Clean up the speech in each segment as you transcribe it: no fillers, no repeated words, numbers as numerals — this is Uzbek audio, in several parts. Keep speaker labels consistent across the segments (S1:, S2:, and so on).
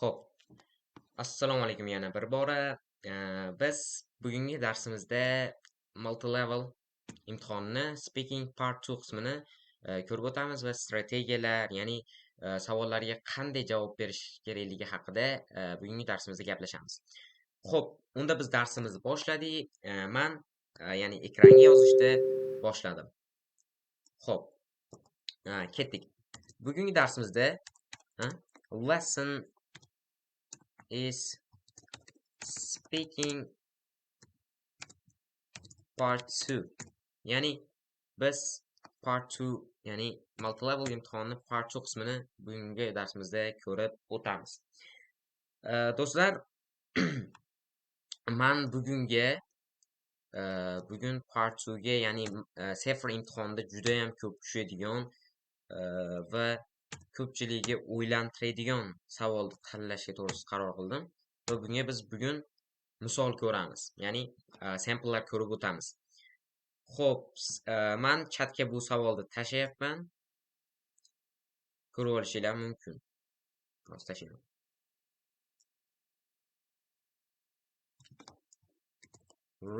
S1: Xo'p, assalomu alaykum yana bir bora. Biz bugungi darsimizda multilevel imtihonni speaking part 2 qismini ko'rib o'tamiz va strategiyalar, ya'ni savollarga qanday javob berish kerakligi haqida bugungi darsimizda gaplashamiz. Xo'p, unda biz darsimizni boshladik. Man ya'ni ekranga yozishni boshladim. Xo'p, ketdik. Bugungi darsimizda lesson is speaking part 2. Ya'ni biz part 2, ya'ni multilevel imtihonni part 2 qismini bugungi darsimizda ko'rib o'tamiz. Do'stlar, man bugun part 2 ga, ya'ni CEFR imtihonida juda ham ko'p tushadigan va ko'pchilikni o'ylantiradigan savolni tanlashga to'g'risida qaror qildim va bunga biz bugun misol ko'ramiz, ya'ni samplelar ko'rib o'tamiz. Xo'p, man chatga bu savolni tashlayapman. Ko'rib olishinglar mumkin. Hozir tashlayman.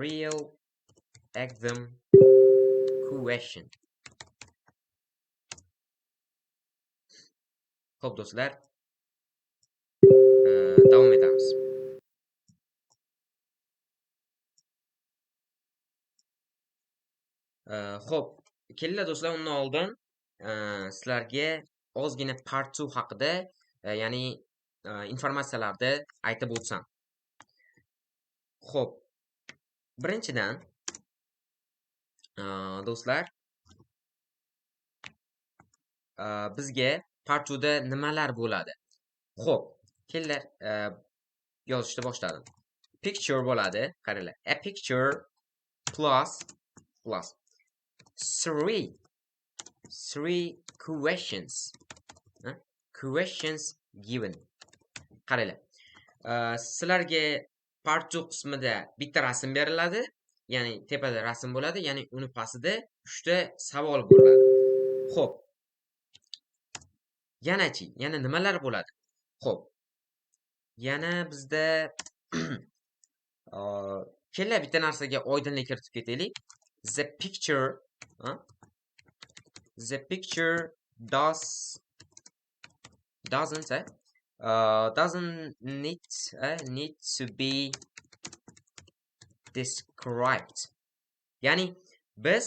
S1: Real exam question. Xo'p do'stlar, davom etamiz. Xo'p, kelinglar do'stlar, undan oldin sizlarga ozgina part 2 haqida, ya'ni informatsiyalarni aytib o'tsam. Xo'p, birinchidan do'stlar, bizga part 2 da nimalar bo'ladi? Xo'p, kelinglar, yozishni boshladim. Picture bo'ladi, qaranglar. A picture plus three questions. Questions given. Qaranglar. Sizlarga part 2 qismida bitta rasm beriladi, ya'ni tepada rasm bo'ladi, ya'ni uni pastida 3 ta savol bo'ladi. Xo'p. Yanachi, yana nimalar bo'ladi? Xo'p. Yana bizda kelinglar bitta narsaga oydinlik kiritib ketaylik. The picture, the picture doesn't, doesn't need to be described. Ya'ni biz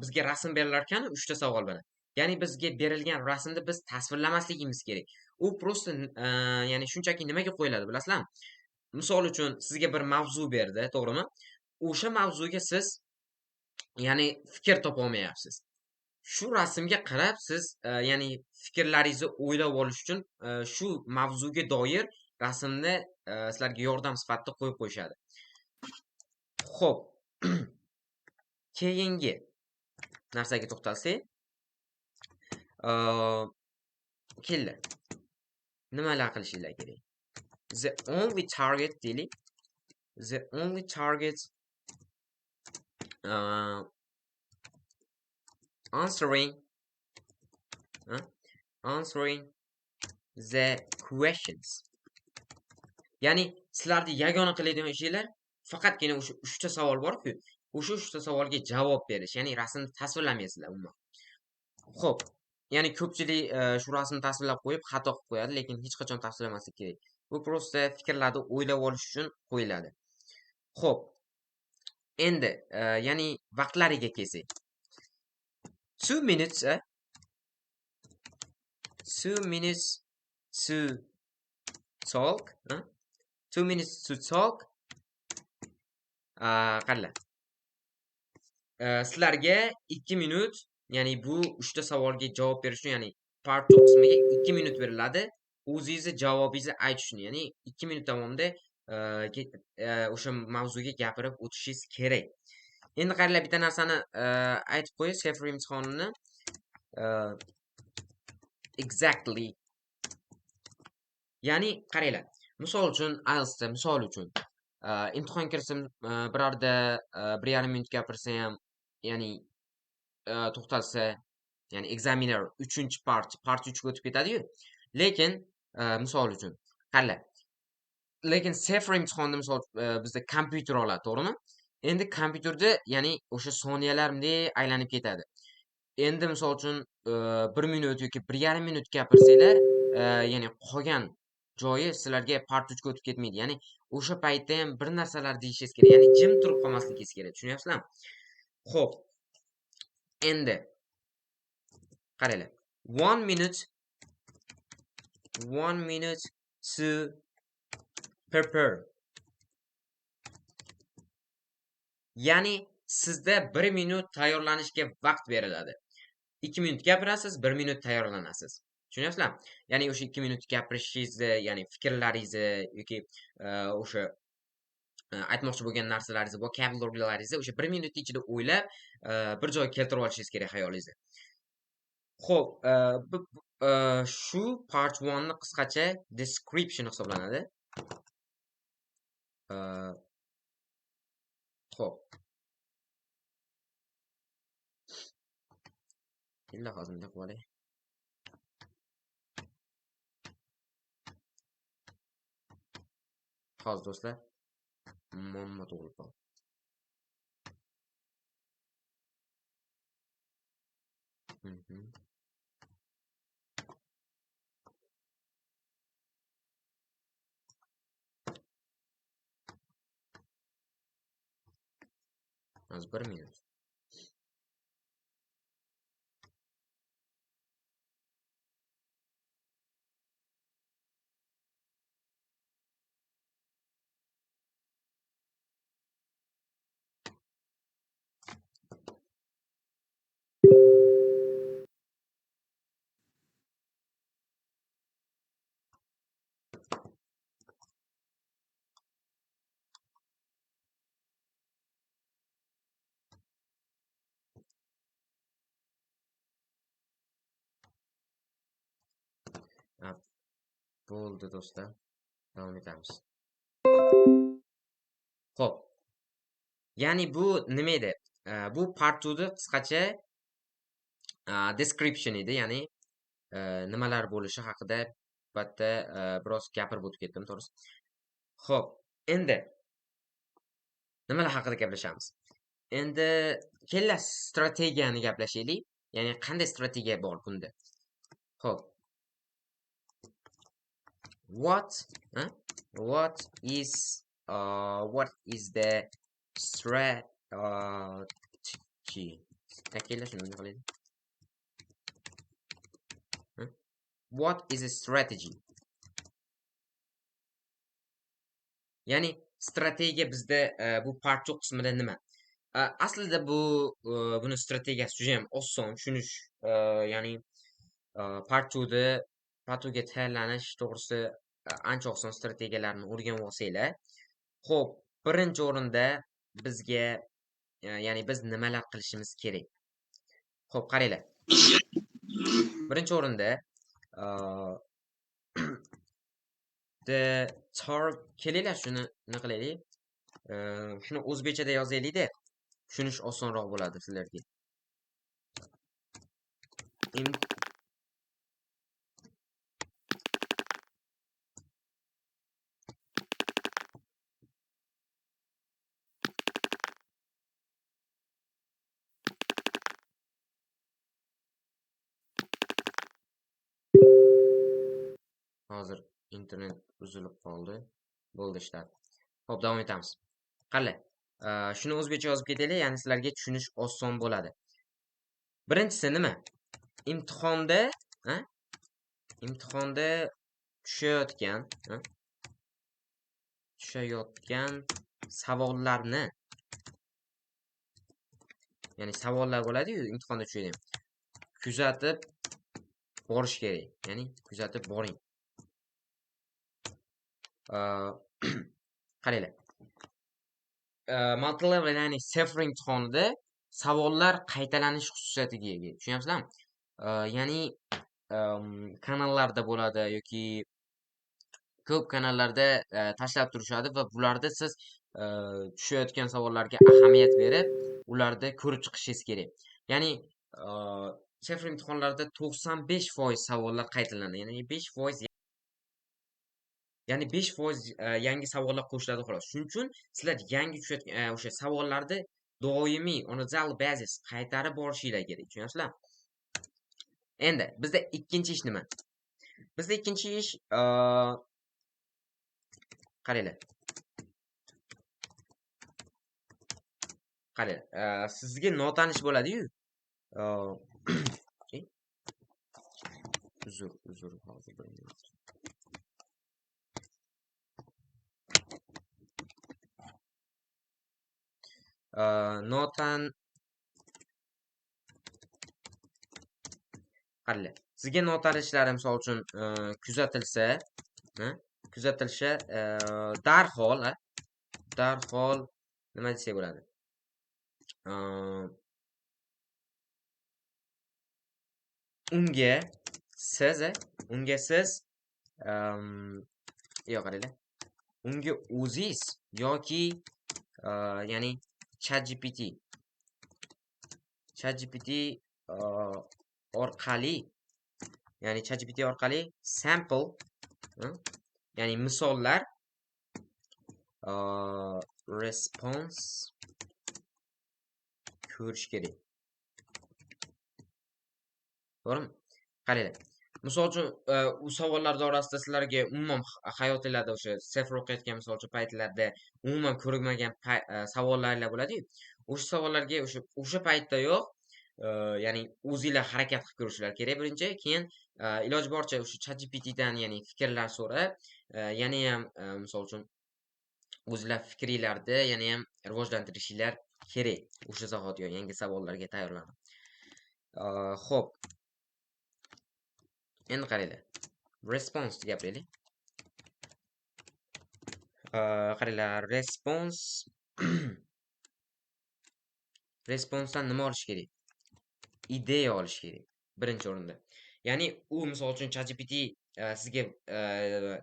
S1: bizga rasm berilar ekan 3 ta savol bilan. Ya'ni bizga berilgan rasmni biz tasvirlamasligimiz kerak. U просто ya'ni shunchaki nimaga qo'yiladi bilasizlarmi? Misol uchun sizga bir mavzu berdi, to'g'rimi? O'sha mavzuga siz ya'ni fikr topa olmayapsiz. Shu rasmga qarab siz ya'ni fikrlaringizni o'ylab olish uchun shu mavzuga doir rasmni sizlarga yordam sifatida qo'yib qo'yishadi. Xo'p. Keyingi narsaga to'xtalsak, kelinglar. Nimalar qilishinglar kerak? The only target deylik. The only target answering answering the questions. Ya'ni sizlarni yagona qiladigan ishinglar faqatgina o'sha 3 ta savol bor-ku, o'sha 3 ta savolga javob berish, ya'ni rasmni tasvirlamaysizlar umuman. Xo'p, ya'ni ko'pchilik shu rasmni tasvirlab qo'yib xato qilib qo'yadi, lekin hech qachon tasvirlamaslik kerak. Bu просто fikrlarni o'ylab olish uchun qo'yiladi. Xo'p, endi ya'ni vaqtlariga kelsak. 2 minutes, 2 minutes to talk, 2 minutes to talk. Qaranglar. Sizlarga 2 minut, ya'ni bu 3 ta savolga javob berish uchun, ya'ni part 2 qismiga 2 minut beriladi. O'zingizni javobingizni aytish uchun, ya'ni 2 minut davomida o'sha mavzuga gapirib o'tishingiz kerak. Endi qaranglar, bitta narsani aytib qo'yay, CEFR imtihonini exactly. Ya'ni qaranglar, misol uchun IELTSda, misol uchun imtihon kirsam birorda 1,5 minut gapirsa ham, ya'ni to'xtalsa, ya'ni examiner 3-part, part 3 ga o'tib ketadi-yu. Lekin misol uchun Qaranglar. Lekin CEFR imtihonida misol bizda kompyuter oladi, to'g'rimi? Endi kompyuterda, ya'ni o'sha soniyalar bunday aylanib ketadi. Endi misol uchun 1 minut yoki 1,5 minut gapirsanglar, ya'ni qolgan joyi sizlarga part 3 ga o'tib ketmaydi. Ya'ni o'sha paytda ham bir narsalar deyishingiz kerak. Ya'ni jim turib qolmasligingiz kerak. Tushunyapsizlarmi? Xo'p. Endi qaranglar. 1 minute 1 minute to prepare. Ya'ni sizda 1 minut tayyorlanishga vaqt beriladi. 2 minut gapirasiz, 1 minut tayyorlanasiz. Tushunyapsizlarmi? Ya'ni o'sha 2 minut gapirishingizni, ya'ni fikrlaringizni yoki o'sha aytmoqchi bo'lgan narsalaringizni, vocabularylaringizni o'sha 1 minut ichida o'ylab, bir joyga keltirib olishingiz kerak xayolingizni. Xo'p, shu part 1 ni qisqacha description hisoblanadi. Xo'p. Illa hozir bunday qilib olay. Hozir do'stlar, muammo tug'ilib qoldi. Hozir 1 minut. Bo'ldi do'stlar. Davom etamiz. Xo'p. Ya'ni bu nima edi? Bu part 2 ni qisqacha description edi, ya'ni nimalar bo'lishi haqida bitta biroz gapirib o'tib ketdim, to'g'risi. Xo'p, endi nimalar haqida gaplashamiz? Endi kelinglar strategiyani gaplashaylik. Ya'ni qanday strategiya bor bunda? Xo'p. What, huh? What is what is the strategy? Takinglar shuni nima qilaylik? Huh? What is a strategy? Ya'ni strategiya bizda bu part 2 qismida nima? Aslida bu buni strategiyasi juda ham oson tushunish, ya'ni part 2 da part 2 ga tayyorlanish to'g'risi ancha oson strategiyalarni o'rganib olsanglar. Xo'p, birinchi o'rinda bizga, ya'ni biz nimalar qilishimiz kerak? Xo'p, qaranglar. Birinchi o'rinda the tar kelinglar shuni nima qilaylik? Shuni o'zbekchada yozaylik-da, tushunish osonroq bo'ladi sizlarga. Hozir internet uzilib qoldi. Bo'ldi, ishladi. Xo'p, davom etamiz. Qaranglar. Shuni o'zbekcha yozib ketaylik, ya'ni sizlarga tushunish oson bo'ladi. Birinchisi nima? Imtihonda, ha? Imtihonda tushayotgan, ha? Tushayotgan savollarni, ya'ni savollar bo'ladi-yu, imtihonda tushadigan. Kuzatib borish kerak. Ya'ni kuzatib boring. Qaranglar. Multilevel, ya'ni CEFR imtihonida savollar qaytalanish xususiyatiga ega. Tushunyapsizlarmi? Ya'ni kanallarda bo'ladi yoki ko'p kanallarda tashlab turishadi va bularda siz tushayotgan savollarga ahamiyat berib, ularda ko'rib chiqishingiz kerak. Ya'ni CEFR imtihonlarida 95% savollar qaytalanadi. Ya'ni 5% Ya'ni 5% yangi savollar qo'shiladi xolos. Shuning uchun sizlar yangi tushayotgan o'sha savollarni doimiy on a daily basis qaytarib borishinglar kerak. Tushunyapsizlar? Endi bizda ikkinchi ish nima? Bizda ikkinchi ish qaranglar. Qaranglar, sizga notanish bo'ladi-yu. Uzr, hozir bir minut. Qaranglar, sizga notanishlar misol uchun kuzatilsa, kuzatilsa darhol nima desak bo'ladi? Unga siz yo'q, qaranglar. Unga o'zingiz yoki ya'ni ChatGPT orqali, ya'ni ChatGPT orqali sample, ya'ni misollar response ko'rish kerak. To'g'rimi? Qaranglar. Misol uchun, u savollar orasida sizlarga umuman hayotingizda o'sha sefr o'qiyotgan misol uchun paytlarda umuman ko'rmagan savollar bo'ladi-yu. O'sha savollarga o'sha paytda yo'q, ya'ni o'zinglar harakat qilib ko'rishlar kerak birinchi, keyin iloji boricha o'sha ChatGPTdan ya'ni fikrlar so'rab, yana ham misol uchun o'zinglar fikringlarni yana ham rivojlantirishinglar kerak o'sha zahoti yangi savollarga tayyorlanib. Xo'p. Endi qaranglar. Response deb gapiraylik. Qaranglar, response responsedan nima olish kerak? Ideya olish kerak birinchi o'rinda. Ya'ni u misol uchun ChatGPT sizga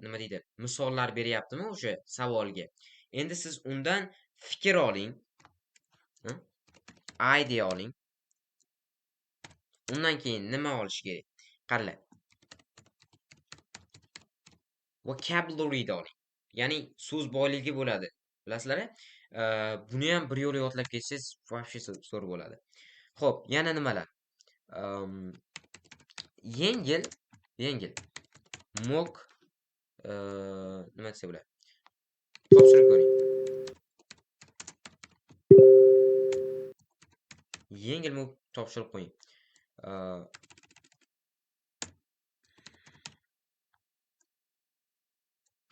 S1: nima deydi? Misollar beryaptimi o'sha savolga? Endi siz undan fikr oling. Idea oling. Undan keyin nima olish kerak? Qaranglar. Vocabulary da oling. Ya'ni so'z boyligi bo'ladi. Bilasizlar-a? Buni ham bir yo'la yodlab ketsangiz, вообще zo'r bo'ladi. Xo'p, yana nimalar? Yengil mock nima desa bo'ladi? Topshirib ko'ring. Yengil mock topshirib qo'ying.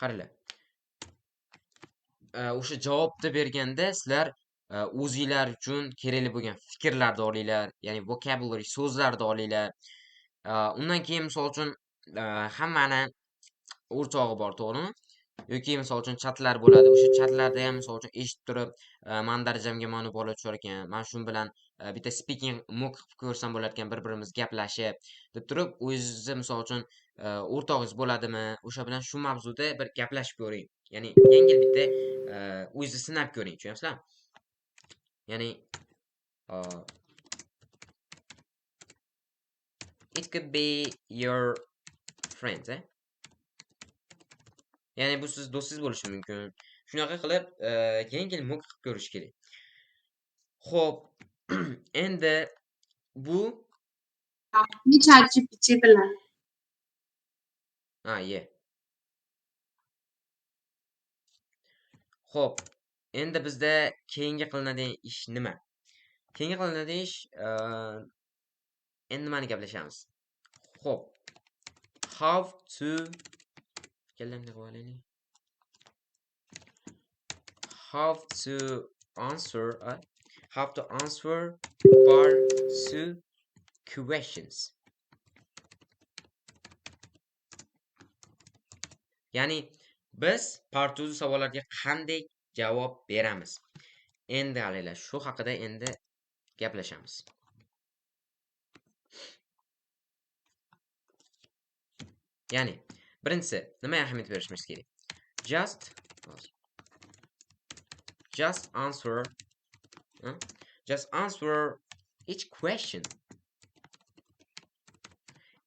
S1: Qaranglar. O'sha javobni berganda sizlar o'zinglar uchun kerakli bo'lgan fikrlarni olinglar, ya'ni vocabulary so'zlarni olinglar. Undan keyin misol uchun hammani o'rtog'i bor, to'g'rimi? Yoki misol uchun chatlar bo'ladi. O'sha chatlarda ham misol uchun eshitib turib, men darajamga mana bola tushar ekan, men shu bilan bitta speaking mock qilib ko'rsam bo'lar ekan, bir-birimiz gaplashib deb turib, o'zingizni misol uchun o'rtog'ingiz bo'ladimi, o'sha bilan shu mavzuda bir gaplashib ko'ring. Ya'ni yengil bitta o'zingizni sinab ko'ring, tushunyapsizlarmi? Ya'ni it could be your friend, eh? Ya'ni bu siz do'stingiz bo'lishi mumkin. Shunaqa qilib yengil mock qilib ko'rish kerak. Xo'p, endi bu
S2: ChatGPT bilan.
S1: Ha, ye. Xo'p, endi bizda keyingi qilinadigan ish nima? Keyingi qilinadigan ish endi nimani gaplashamiz? Xo'p. How to kallamni qilib olaylik. How to answer part 2 questions. Ya'ni biz part 2 savollarga qanday javob beramiz? Endi qaranglar, shu haqida endi gaplashamiz. Ya'ni birinchisi nimaga ahamiyat berishimiz kerak? Just answer, just answer each question.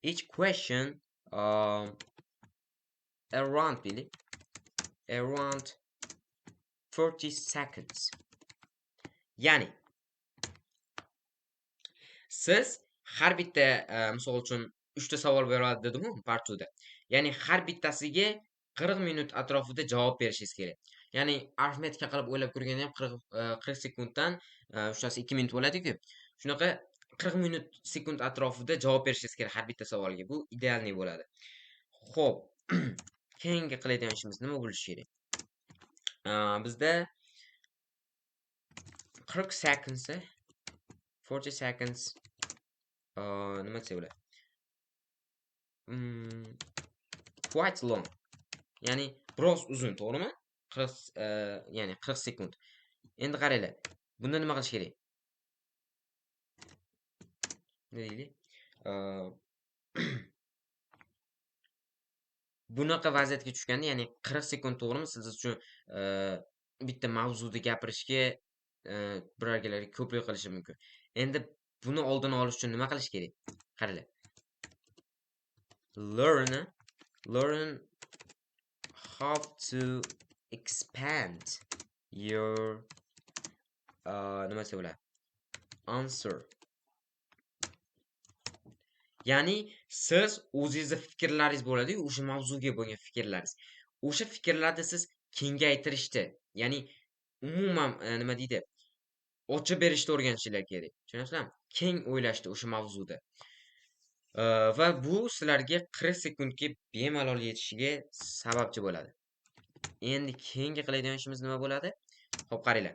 S1: Each question around really. around 40 seconds. Ya'ni siz har bitta, misol uchun 3 ta savol beriladi dedim-ku part 2 da. Ya'ni har bittasiga 40 minut atrofida javob berishingiz kerak. Ya'ni arifmetika qilib o'ylab ko'rganda ham 40 sekunddan uchtasi 2 minut bo'ladi-ku. Shunaqa 40 minut sekund atrofida javob berishingiz kerak har bitta savolga. Bu idealniy bo'ladi. Xo'p, keyingi qiladigan ishimiz nima bo'lishi kerak? Bizda 40 seconds, 40 seconds, nima desa bo'ladi? Quite long. Ya'ni biroz uzun, to'g'rimi? 40, ya'ni 40 sekund. Endi qaranglar, bunda nima qilish kerak? Nima deylik? Bunaqa vaziyatga tushganda, ya'ni 40 sekund, to'g'rimi? Siz uchun bitta mavzuda gapirishga birorgalarga ko'prik qilishi mumkin. Endi buni oldini olish uchun nima qilish kerak? Qaranglar. Learn how to expand your nima desa bo'ladi? Answer. Ya'ni siz o'zingizni fikrlaringiz bo'ladi-yu, o'sha mavzuga bo'lgan fikrlaringiz. O'sha fikrlarni siz kengaytirishni, ya'ni umuman nima deydi? Ochib berishni o'rganishinglar kerak. Tushunasizlarmi? Keng o'ylashni o'sha mavzuda. Va bu sizlarga 40 sekundga bemalol yetishiga sababchi bo'ladi. Endi keyingi qiladigan ishimiz nima bo'ladi? Xo'p, qaranglar.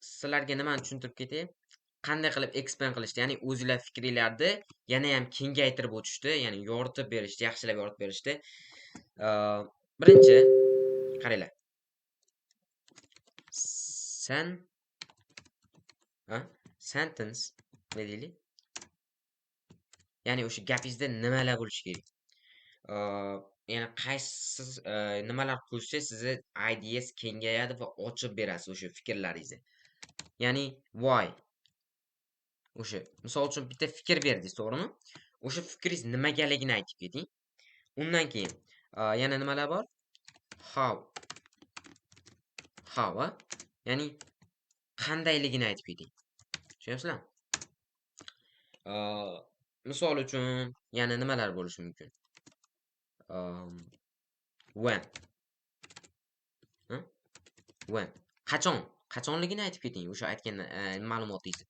S1: Sizlarga nimani tushuntirib ketay? Qanday qilib expand qilishni, ya'ni o'zinglar fikringlarni yana ham kengaytirib o'tishni, ya'ni yoritib berishni, yaxshilab yoritib berishni. Birinchi qaranglar. Sen sentence ne deylik? Ya'ni o'sha gapingizda nimalar bo'lishi kerak? Ya'ni qaysi nimalar qo'shsa sizni ideas kengayadi va ochib berasiz o'sha fikrlaringizni. Ya'ni why? O'sha misol uchun bitta fikr berdingiz, to'g'rimi? O'sha fikringiz nimagaligini aytib keting. Undan keyin yana nimalar bor? How. How, a? Ya'ni qandayligini aytib keting. Tushunyapsizlarmi? Misol uchun yana nimalar bo'lishi mumkin? When. When. Qachon? Qachonligini aytib keting o'sha aytgan ma'lumotingizni.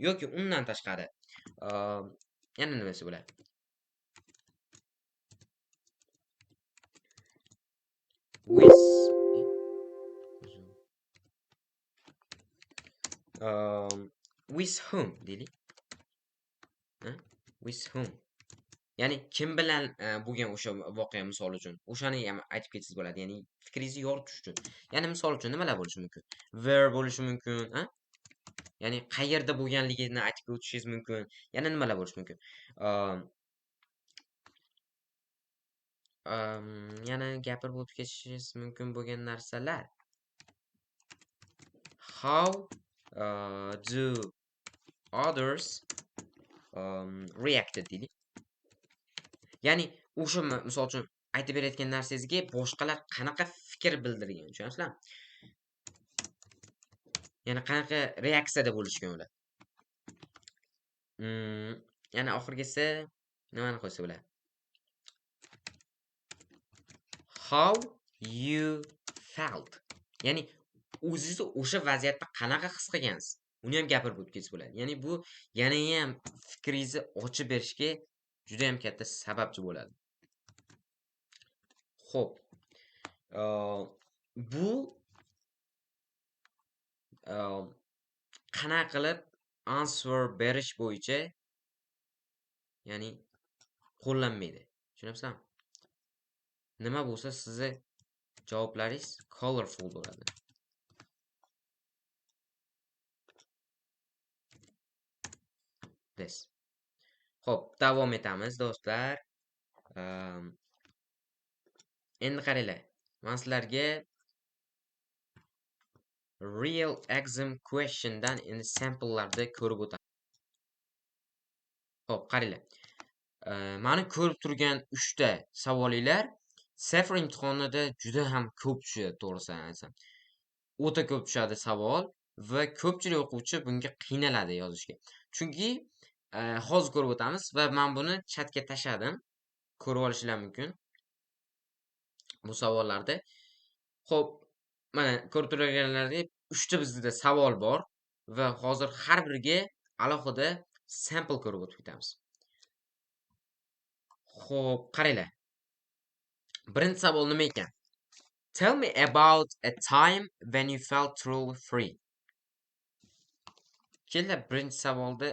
S1: Yoki undan tashqari yana nimasi bo'ladi? With with whom deylik. With whom? Ya'ni kim bilan bo'lgan o'sha voqea misol uchun. O'shani ham aytib ketsangiz bo'ladi. Ya'ni fikringizni yoritish uchun. Ya'ni misol uchun nimalar bo'lishi mumkin? Where bo'lishi mumkin, ha? Ya'ni qayerda bo'lganligini aytib o'tishingiz mumkin. Yana nimalar bo'lishi mumkin? Yana gapirib o'tib ketishingiz mumkin bo'lgan narsalar. How do others reacted deylik. Ya'ni o'sha misol uchun aytib berayotgan narsangizga boshqalar qanaqa fikr bildirgan, tushunasizlarmi? Ya'ni qanaqa reaksiyada bo'lishgan ular. Yana oxirgisi nimani qo'ysa bo'ladi? How you felt. Ya'ni o'zingizni o'sha vaziyatda qanaqa his qilgansiz? Uni ham gapirib o'tib ketsa bo'ladi. Ya'ni bu yana ham fikringizni ochib berishga juda ham katta sababchi bo'ladi. Xo'p. Bu qanaqa qilib answer berish bo'yicha, ya'ni qo'llanmaydi. Tushunyapsizlarmi? Nima bo'lsa sizni javoblaringiz colorful bo'ladi. This. Xo'p, davom etamiz do'stlar. Endi qaranglar. Men sizlarga real exam questiondan endi sample'larni ko'rib o'taman. Xo'p, qaranglar. Mani ko'rib turgan 3 ta savolinglar CEFR imtihonida juda ham ko'p tushadi, to'g'risini aytsam. O'ta ko'p tushadi savol va ko'pchilik o'quvchi bunga qiynaladi yozishga. Chunki hozir ko'rib o'tamiz va men buni chatga tashladim. Ko'rib olishinglar mumkin bu savollarda. Xo'p, mana ko'rib turganlaringizdek 3 ta bizda savol bor va hozir har biriga alohida sample ko'rib o'tib ketamiz. Xo'p, qaranglar. Birinchi savol nima ekan? Tell me about a time when you felt truly free. Kelinglar, birinchi savolda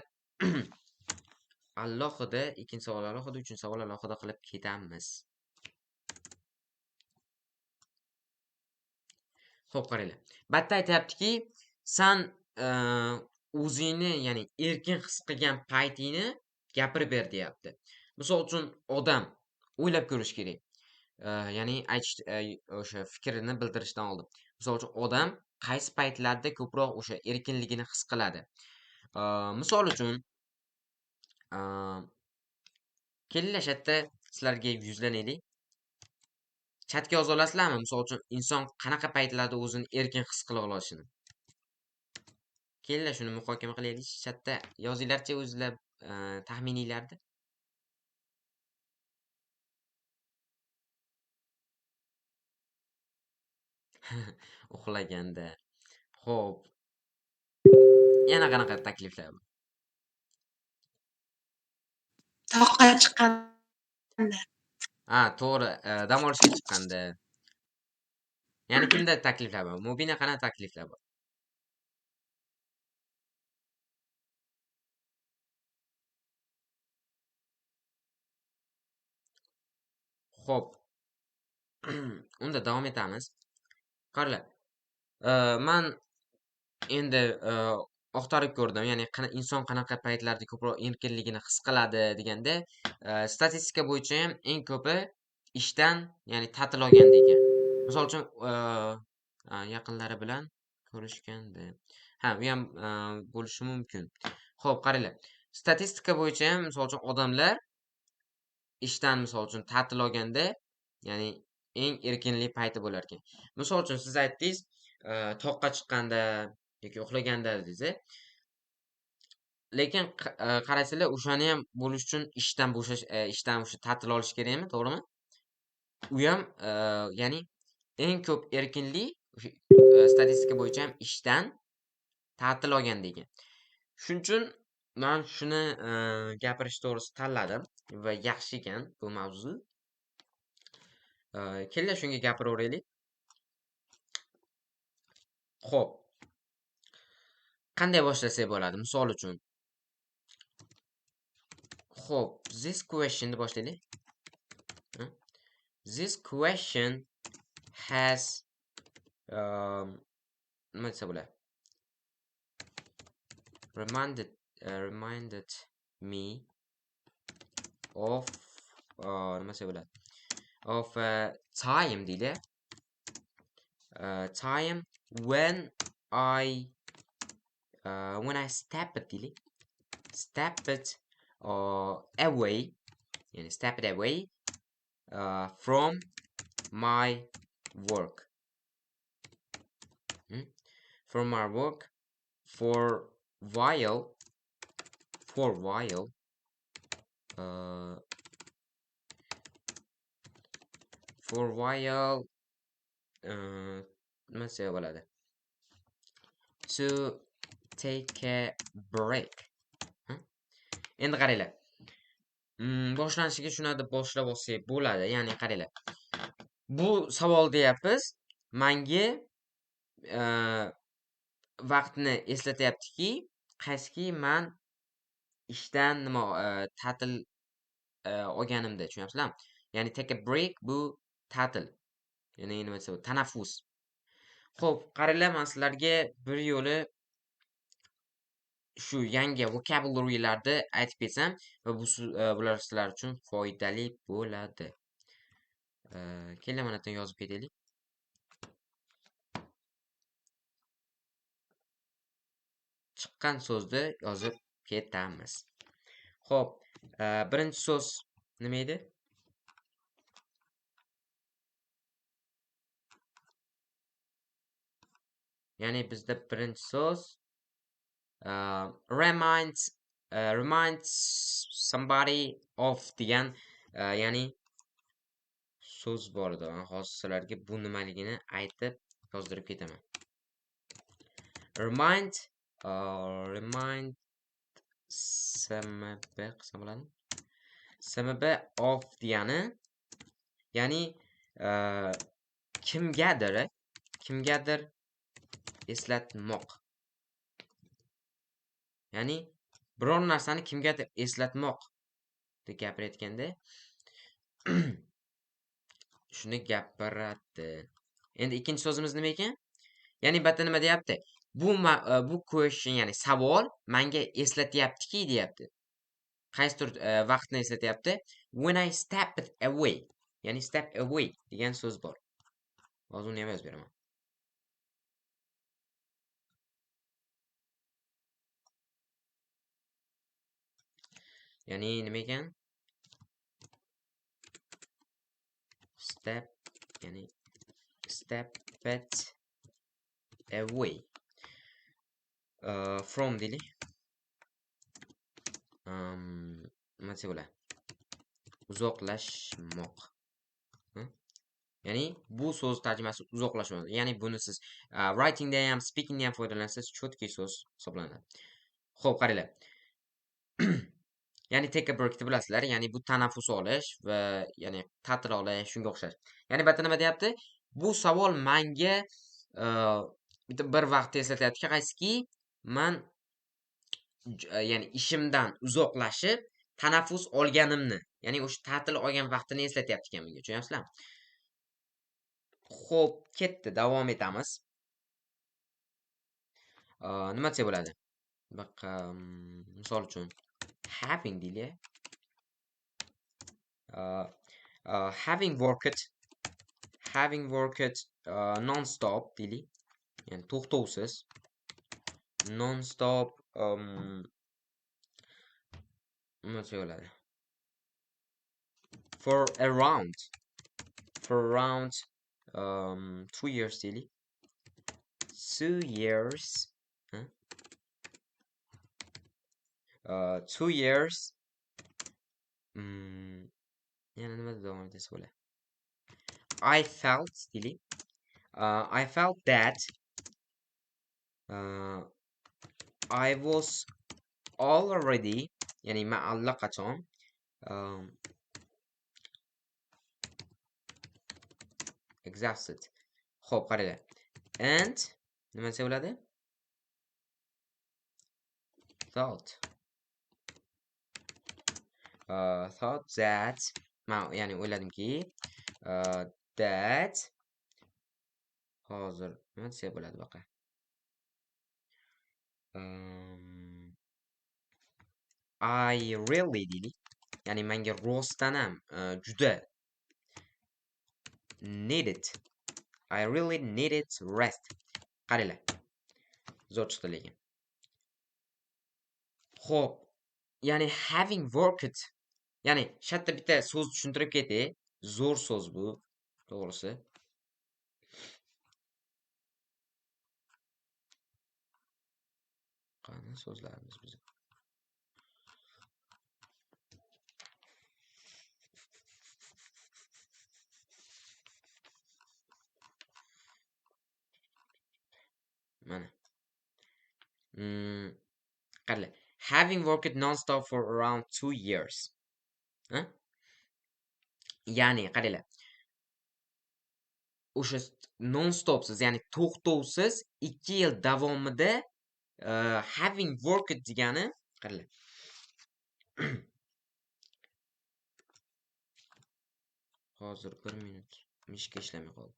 S1: alohida, ikkinchi savol alohida, uchinchi savol alohida qilib ketamiz. Xo'p, qaranglar. Bitta aytayaptiki, san o'zingni, ya'ni erkin his qilgan paytingni gapirib ber deyapti. Misol uchun odam o'ylab ko'rish kerak. Ya'ni aytish, o'sha fikrini bildirishdan oldin. Misol uchun odam qaysi paytlarda ko'proq o'sha erkinligini his qiladi? Misol uchun kelinglar shu yerda sizlarga yuzlanaylik. Chatga yoza olasizlarmi? Misol uchun inson qanaqa paytlarda o'zini erkin his qila olishini. Kelinglar shuni muhokama qilaylik. Chatda yozinglarchi o'zinglar taxmininglarni. Uxlaganda. Xo'p. Yana qanaqa takliflar bor?
S2: Toqqa chiqqanda.
S1: Ha, to'g'ri, dam olishga chiqqanda. Ya'ni kimda takliflar bor? Mubina qanaqa takliflar bor? Xo'p. Unda davom etamiz. Qaranglar. Man endi axtarib ko'rdim, ya'ni inson qanaqa paytlarda ko'proq erkinligini his qiladi deganda, statistika bo'yicha ham eng ko'pi ishdan, ya'ni ta'til olganda ekan. Misol uchun, yaqinlari bilan ko'rishganda. Ha, bu ham bo'lishi mumkin. Xo'p, qaranglar. Statistika bo'yicha ham misol uchun odamlar ishdan misol uchun ta'til olganda, ya'ni eng erkinlik payti bo'lar ekan. Misol uchun siz aytdingiz, toqqa chiqqanda yoki uxlaganda dedingiz. Lekin qarasanglar, o'shani ham bo'lish uchun ishdan bo'shash, ishdan o'sha ta'til olish kerakmi, to'g'rimi? U ham, ya'ni eng ko'p erkinlik o'sha statistika bo'yicha ham ishdan ta'til olganda ekan. Shuning uchun men shuni gapirish to'g'risida tanladim va yaxshi ekan bu mavzu. Kelinglar shunga gapiraveraylik. Xo'p. Qanday boshlasak bo'ladi? Misol uchun. Xo'p, this question deb boshlaylik. This question has nima desa bo'ladi? Reminded me of nima desa bo'ladi? Of time deydi. Time when I stepped deylik. Stepped away, ya'ni stepped away from my work. From my work for while for while nima desa bo'ladi? To take a break. Endi qaranglar. Boshlanishiga shuni deb boshlab olsak bo'ladi. Ya'ni qaranglar. Bu savol deyapmiz. Menga vaqtni eslatyaptiki, qaysiki men ishdan nima ta'til olganimda, tushunyapsizlarmi? Ya'ni take a break bu ta'til. Ya'ni nima desa bo'ladi? Tanaffus. Xo'p, qaranglar, men sizlarga bir yo'li shu yangi vocabularylarni aytib ketsam va bu bular sizlar uchun foydali bo'ladi. Kelinglar, mana yerdan yozib ketaylik. Chiqqan so'zni yozib ketamiz. Xo'p, Birinchi so'z nima edi? Ya'ni bizda birinchi so'z remind somebody of degan ya'ni so'z bor edi. Men hozir sizlarga bu nimaligini aytib yozdirib ketaman. Remind SMB qilsam bo'ladimi? SMB of degani ya'ni kimgadir eslatmoq. Ya'ni biror narsani kimgadir eslatmoq deb gapirayotganda shuni gapiradi. Endi ikkinchi so'zimiz nima ekan? Ya'ni bu yerda nima deyapti? Bu question, ya'ni savol menga eslatyaptiki deyapti. Qaysidir vaqtni eslatyapti. When I stepped away, ya'ni step away degan so'z bor. Hozir uni ham yozib beraman. Ya'ni nima ekan? Step, ya'ni stepped away from deylik. Nima desa bo'ladi? Uzoqlashmoq. Ya'ni bu so'z tarjimasi uzoqlashmoq. Ya'ni buni siz writingda ham, speakingda ham foydalansangiz, cho'tki so'z hisoblanadi. Xo'p, qaranglar. Ya'ni take a break deb bilasizlar, ya'ni bu tanaffus olish va ya'ni ta'til olish, shunga o'xshash. Ya'ni bu yerda nima deyapti? Bu savol menga bitta bir vaqt eslatyaptiki, qaysiki men ya'ni ishimdan uzoqlashib tanaffus olganimni, ya'ni o'sha ta'til olgan vaqtini eslatyapti ekan menga. Tushunyapsizlarmi? Xo'p, ketdi, davom etamiz. Nima desa bo'ladi? Baqa, misol uchun having deylik. Having worked non-stop deylik. Ya'ni to'xtovsiz. Non-stop nima desa bo'ladi? For around 2 years deylik. 2 years. 2 years. Yana nima davom etsa bo'ladi? I felt deylik. I felt that I was already, ya'ni men allaqachon exhausted. Xo'p, qaranglar. And nima desa bo'ladi? Thought. Thought that, men ya'ni o'yladimki, that hozir nima desa bo'ladi baqa? I really deylik. Ya'ni menga rostdan ham juda needed. I really needed rest. Qaranglar. Zo'r chiqdi lekin. Xo'p, ya'ni having worked, ya'ni shu yerda bitta so'z tushuntirib ketay. Zo'r so'z bu, to'g'risi. Qani so'zlarimiz biz. Mana. Qaranglar. Having worked non-stop for around 2 years. Ha? Ya'ni qaranglar. O'sha non-stopsiz, ya'ni to'xtovsiz 2 yil davomida having worked degani, qaranglar. Hozir 1 minut mishka ishlamay qoldi.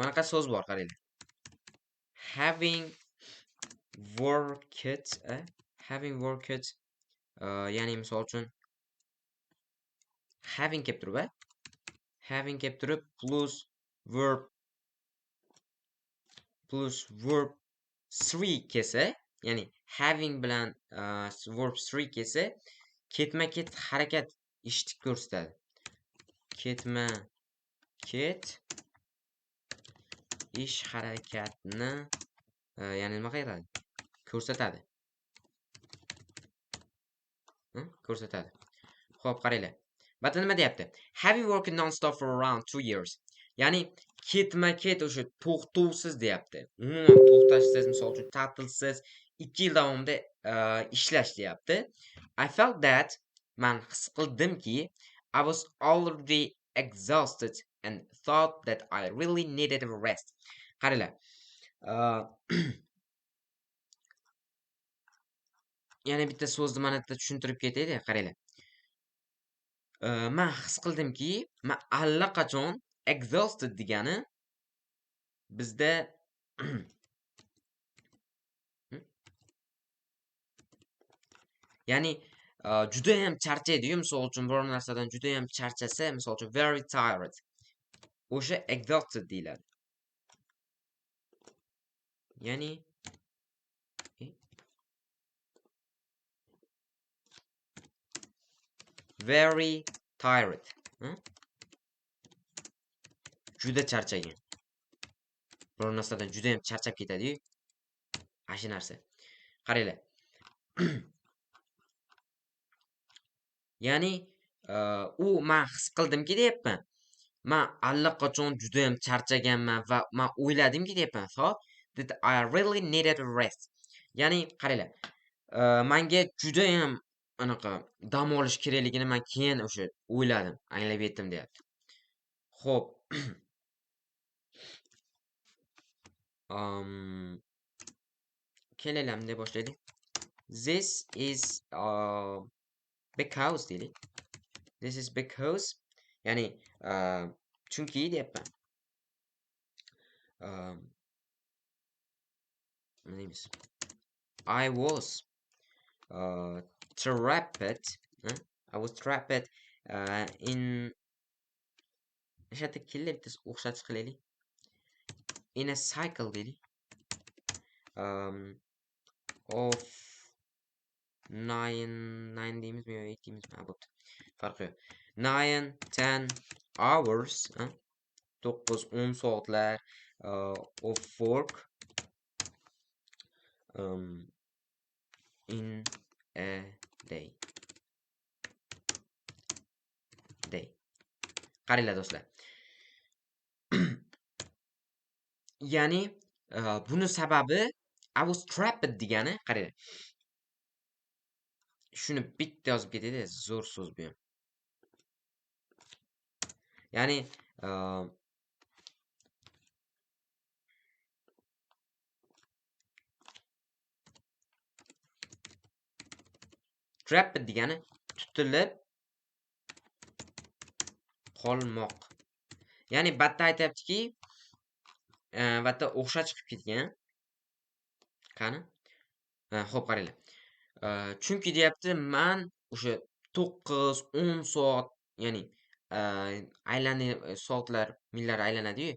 S1: Manaqa so'z bor, qaranglar. Having worked, having worked, ya'ni misol uchun having kelib turib, having kelib turib plus verb plus verb 3 kelsa, ya'ni having bilan verb 3 kelsa, ketma-ket harakat ishni ko'rsatadi. Ketma-ket ish harakatni ya'ni nima qiladi? Ko'rsatadi. Ko'rsatadi. Xo'p, qaranglar. Batda nima deyapti? Have you worked non-stop for around 2 years? Ya'ni ketma-ket o'sha to'xtovsiz deyapti. Umuman to'xtashsiz, misol uchun ta'tilsiz 2 yil davomida ishlash deyapti. I felt that, man his qildimki, I was already exhausted and thought that I really needed a rest. Qaranglar. Yana bitta so'zni mana bitta tushuntirib ketaydi, qaranglar. Man his qildimki, man allaqachon exhausted degani bizda ya'ni juda ham charchaydi-yu, misol uchun biror narsadan juda ham charchasa, misol uchun very tired. O'sha exhausted deyiladi. Ya'ni very tired. Juda charchagan. Biror narsadan juda ham charchab ketadi-yu. Ana shu narsa. Qaranglar. Ya'ni u men his qildimki deyapman. Men allaqachon juda ham charchaganman va men o'yladimki deyapman. Thought that I really needed a rest. Ya'ni qaranglar. Menga juda ham anaqa dam olish kerakligini men keyin o'sha o'yladim, anglab yetdim deyapti. Xo'p. Kelinglar, bunday boshlaylik. This is because deylik. This is because, ya'ni chunki deyapman. Nima deymiz? I was trapped. I was trapped in o'sha yerda kelib bitta o'xshatib qilaylik. In a cycle deylik. Of 9 deymizmi yo 8 deymizmi? Ha, bo'pti. Farqi yo'q. 9 10 hours, 9-10 soatlar of work in a day. Day. Qaranglar do'stlar. Ya'ni buni sababi I was trapped degani, qaranglar. Shuni bitta yozib ketaydi, zo'r so'z bu ham. Ya'ni trapped degani tutilib qolmoq. Ya'ni batta aytyaptiki, batta o'xsha chiqib ketgan. Qani? Xo'p, qaranglar. Chunki deyapti, men o'sha 9-10 soat, ya'ni aylanib soatlar, millar aylanadi-yu,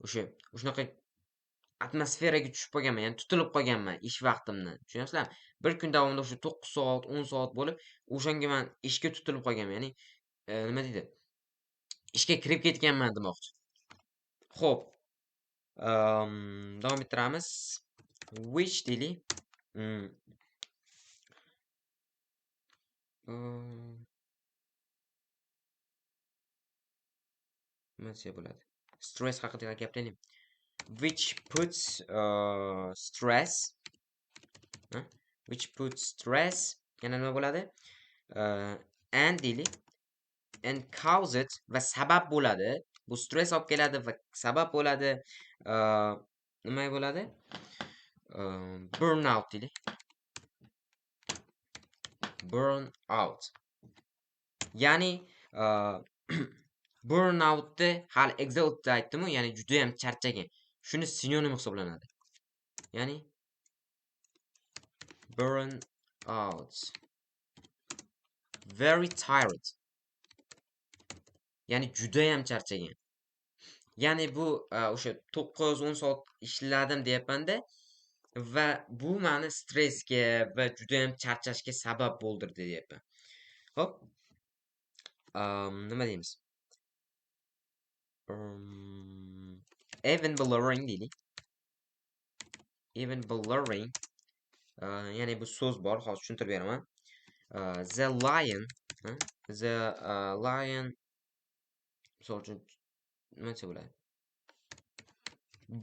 S1: o'sha shunaqa atmosferaga tushib qolganman, ya'ni tutilib qolganman ish vaqtimni. Tushunyapsizlarmi? Bir kun davomida o'sha 9 soat, 10 soat bo'lib, o'shanga men ishga tutilib qolganman, ya'ni nima deydi? Ishga kirib ketganman demoqchi. Xo'p. Davom ettiramiz. Which deylik. Nima desa bo'ladi? Stress haqida gapiraylik. Which puts stress, which puts stress yana nima bo'ladi? And deylik. And cause it va sabab bo'ladi. Bu stress olib keladi va sabab bo'ladi. Nima bo'ladi? Burnout deylik. Burn out. Ya'ni burnoutni hali exhausted aytdim-ku, ya'ni juda ham charchagan. Shuni sinonim hisoblanadi. Ya'ni burn out. Very tired. Ya'ni juda ham charchagan. Ya'ni bu o'sha 9-10 soat ishladim deyapman-da va bu meni stressga va judayam charchashga sabab bo'ldirdi deyapman. Xo'p. Nima deymiz? Even blurring deylik. Even blurring. Ya'ni bu so'z bor, hozir tushuntirib beraman. The lion, the lion, misol uchun nima desa bo'ladi?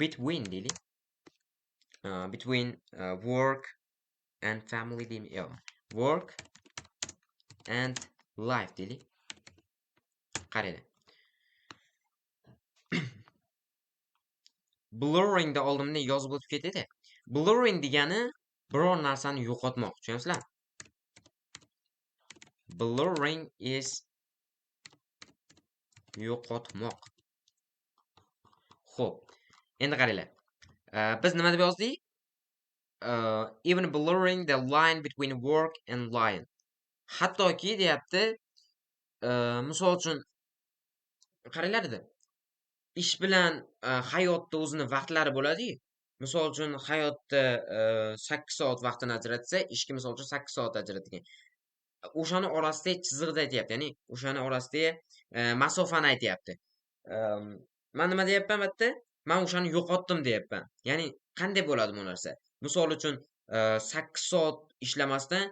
S1: Between deylik. Between work and family deymi? Yo'q. Work and life deylik. Qaranglar. Blurringda oldimda yozib o'tib ketdi. Blurring degani biror narsani yo'qotmoq, tushunyapsizlar? Blurring is yo'qotmoq. Xo'p, endi qaranglar. Biz nima deb yozdik? Even blurring the line between work and line. Hattoki deyapti, misol uchun qaranglar dedi. Ish bilan hayotda o'zini vaqtlari bo'ladi-yu. Misol uchun hayotda 8 soat vaqtini ajratsa, ishga misol uchun 8 soat ajratgan. O'shani orasidagi chiziqni aytyapti, ya'ni o'shani orasidagi masofani aytyapti. Men nima deyapman bu yerda? Men o'shani yo'qotdim deyapman. Ya'ni qanday bo'ladi bu narsa? Misol uchun 8 soat ishlamasdan,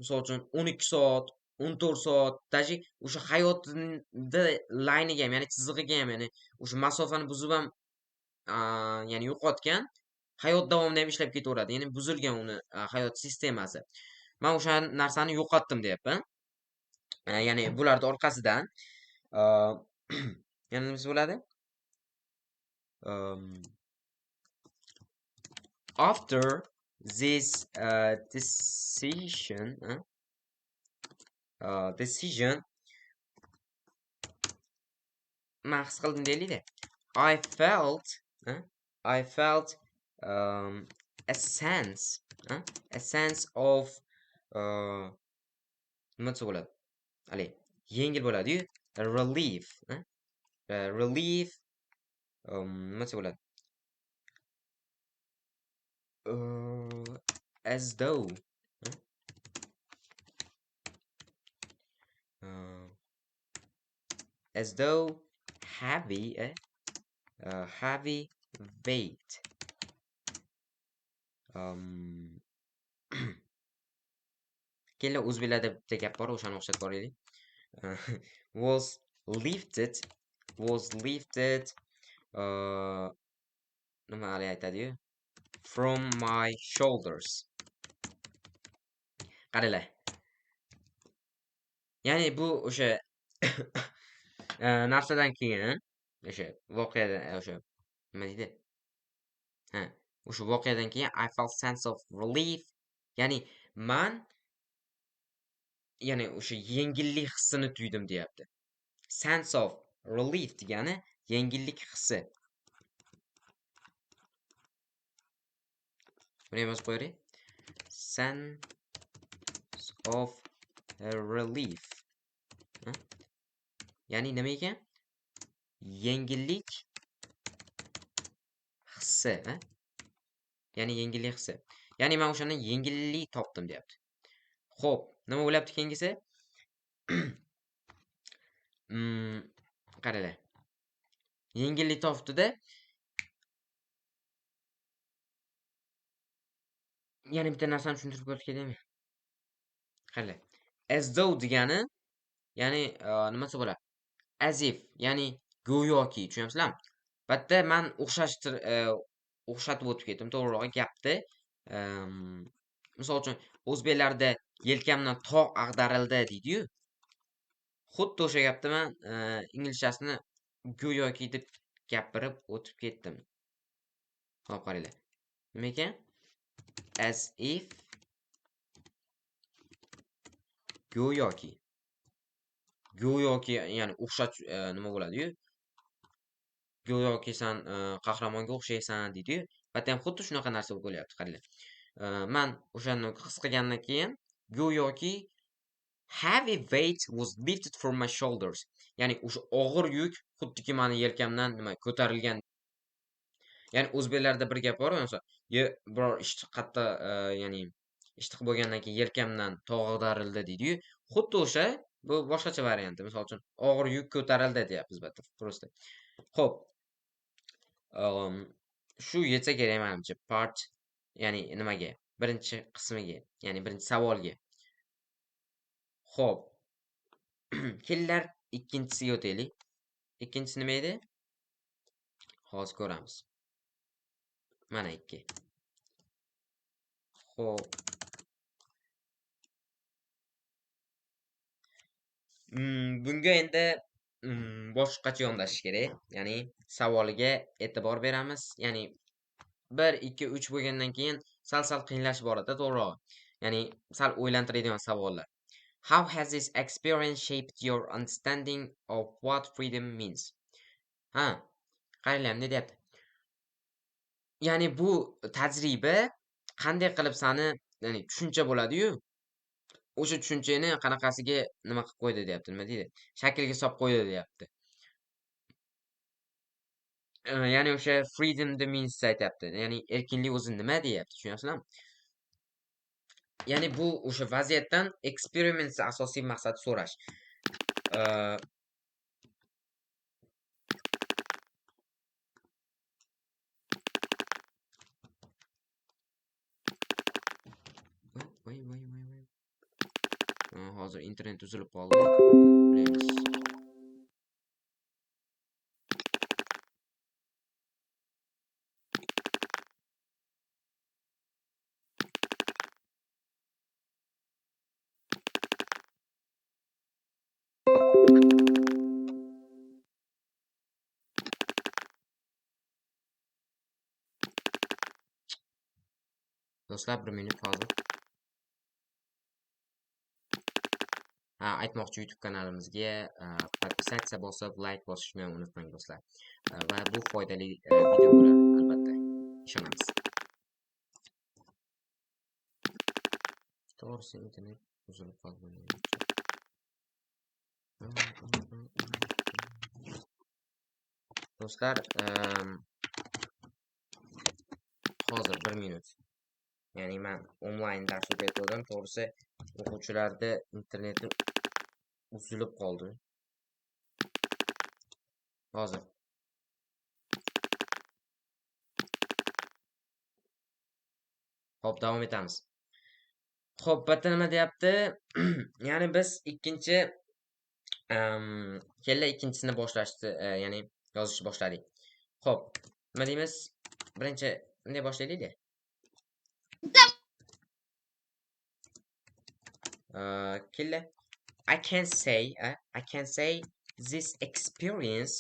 S1: misol uchun 12 soat, 14 soat, даже o'sha hayotida layniga ham, ya'ni chizig'iga ham, ya'ni o'sha masofani buzib ham, ya'ni yo'qotgan, hayot davomida ham ishlab ketaveradi. Ya'ni buzilgan uni hayot sistemasi. Men o'sha narsani yo'qotdim deyapman. Ya'ni bularning orqasidan yana nima bo'ladi? After this decision, decision man his qildim deylik-da. I felt a sense, a sense of nima desa bo'ladi? Haligi yengil bo'ladi-yu, relief, relief, nima desa bo'ladi? As though, as though heavy, heavy weight, kelinglar o'zbeklarda bitta gap bor, o'shani o'xshatib ko'raylik. Was lifted, was lifted, nima hali aytadi-yu? From my shoulders. Qaranglar. Ya'ni bu o'sha narsadan keyin, o'sha voqeadan, o'sha nima deydi? Ha, o'sha voqeadan keyin I felt sense of relief. Ya'ni man, ya'ni o'sha yengillik hissini tuydim deyapti. Sense of relief degani yengillik hissi. Buni ham yozib qo'yaylik. Sense of relief. Ha? Ya'ni nima ekan? Yengillik hissi, ha? Ya'ni yengillik hissi. Ya'ni men o'shani yengillik topdim deyapti. Xo'p, nima bo'lyapti keyingisi? Qaranglar. Yengillik topdi-da. Yana bitta narsani tushuntirib ko'rish kerakmi? Qaranglar. As though degani, ya'ni nima desa bo'ladi? As if, ya'ni go'yoki, tushunyapsizlarmi? Bu yerda men o'xshatib o'tib ketdim, to'g'rirog'i gapni. Misol uchun, o'zbeklarda yelkamdan tog' ag'darildi deydi-yu. Xuddi o'sha gapni men inglizchasini go'yoki deb gapirib o'tib ketdim. Hop, qaranglar. Nima ekan? As if, go'yoki. Go'yoki, ya'ni o'xshat, nima bo'ladi-yu? Go'yoki sen qahramonga o'xshaysan deydi-yu. Bu yerda ham xuddi shunaqa narsa bo'lyapti, qaranglar. Men o'shani his qilgandan keyin go'yoki heavy weight was lifted from my shoulders. Ya'ni o'sha og'ir yuk xuddiki mani yelkamdan nima ko'tarilgan. Ya'ni o'zbeklarda bir gap bor, masalan, biror ishni qattiq, ya'ni ish qilib bo'lgandan keyin yelkamdan tog' ag'darildi deydi-yu. Xuddi o'sha, bu boshqacha varianti. Misol uchun, og'ir yuk ko'tarildi deyapmiz bu yerda просто. Xo'p. Shu yetsa kerak menimcha part, ya'ni nimaga? Birinchi qismiga, ya'ni birinchi savolga. Xo'p. Kelinglar ikkinchisiga o'taylik. Ikkinchisi nima edi? Hozir ko'ramiz. Mana 2. Xo'p. Bunga endi boshqacha yondashish kerak. Ya'ni savoliga e'tibor beramiz. Ya'ni 1, 2, 3 bo'lgandan keyin sal-sal qiyinlashib boradi, to'g'rirog'i. Ya'ni sal o'ylantiradigan savollar. How has this experience shaped your understanding of what freedom means? Ha, qaranglar, nima deyapti? Ya'ni bu tajriba qanday qilib sani, ya'ni tushuncha bo'ladi-yu, o'sha tushunchani qanaqasiga nima qilib qo'ydi deyapti, nima deydi? Shaklga solib qo'ydi deyapti. Ya'ni o'sha freedom the means aytyapti. Ya'ni erkinlik o'zi nima deyapti, tushunyapsizlarmi? Ya'ni bu o'sha vaziyatdan experience asosiy maqsadi so'rash. Voy, voy, voy, voy. Hozir internet uzilib qoldi. Bilamiz. Do'stlar, bir minut hozir. Ha, aytmoqchi, YouTube kanalimizga podpisatsiya bosib, like bosishni unutmang do'stlar. Va bu foydali video bo'ladi, albatta. Ishonamiz. To'g'risi internet uzilib qoldi. Do'stlar, hozir bir minut. Ya'ni men onlayn dars o'tayotgandim, to'g'risi o'quvchilarda interneti uzilib qoldi. Hozir. Xo'p, davom etamiz. Xo'p, bu yerda nima deyapti? Ya'ni biz ikkinchi kella ikkinchisini boshlashdi, ya'ni yozishni boshladik. Xo'p, nima deymiz? Birinchi bunday boshlaylik-da. Kella I can say this experience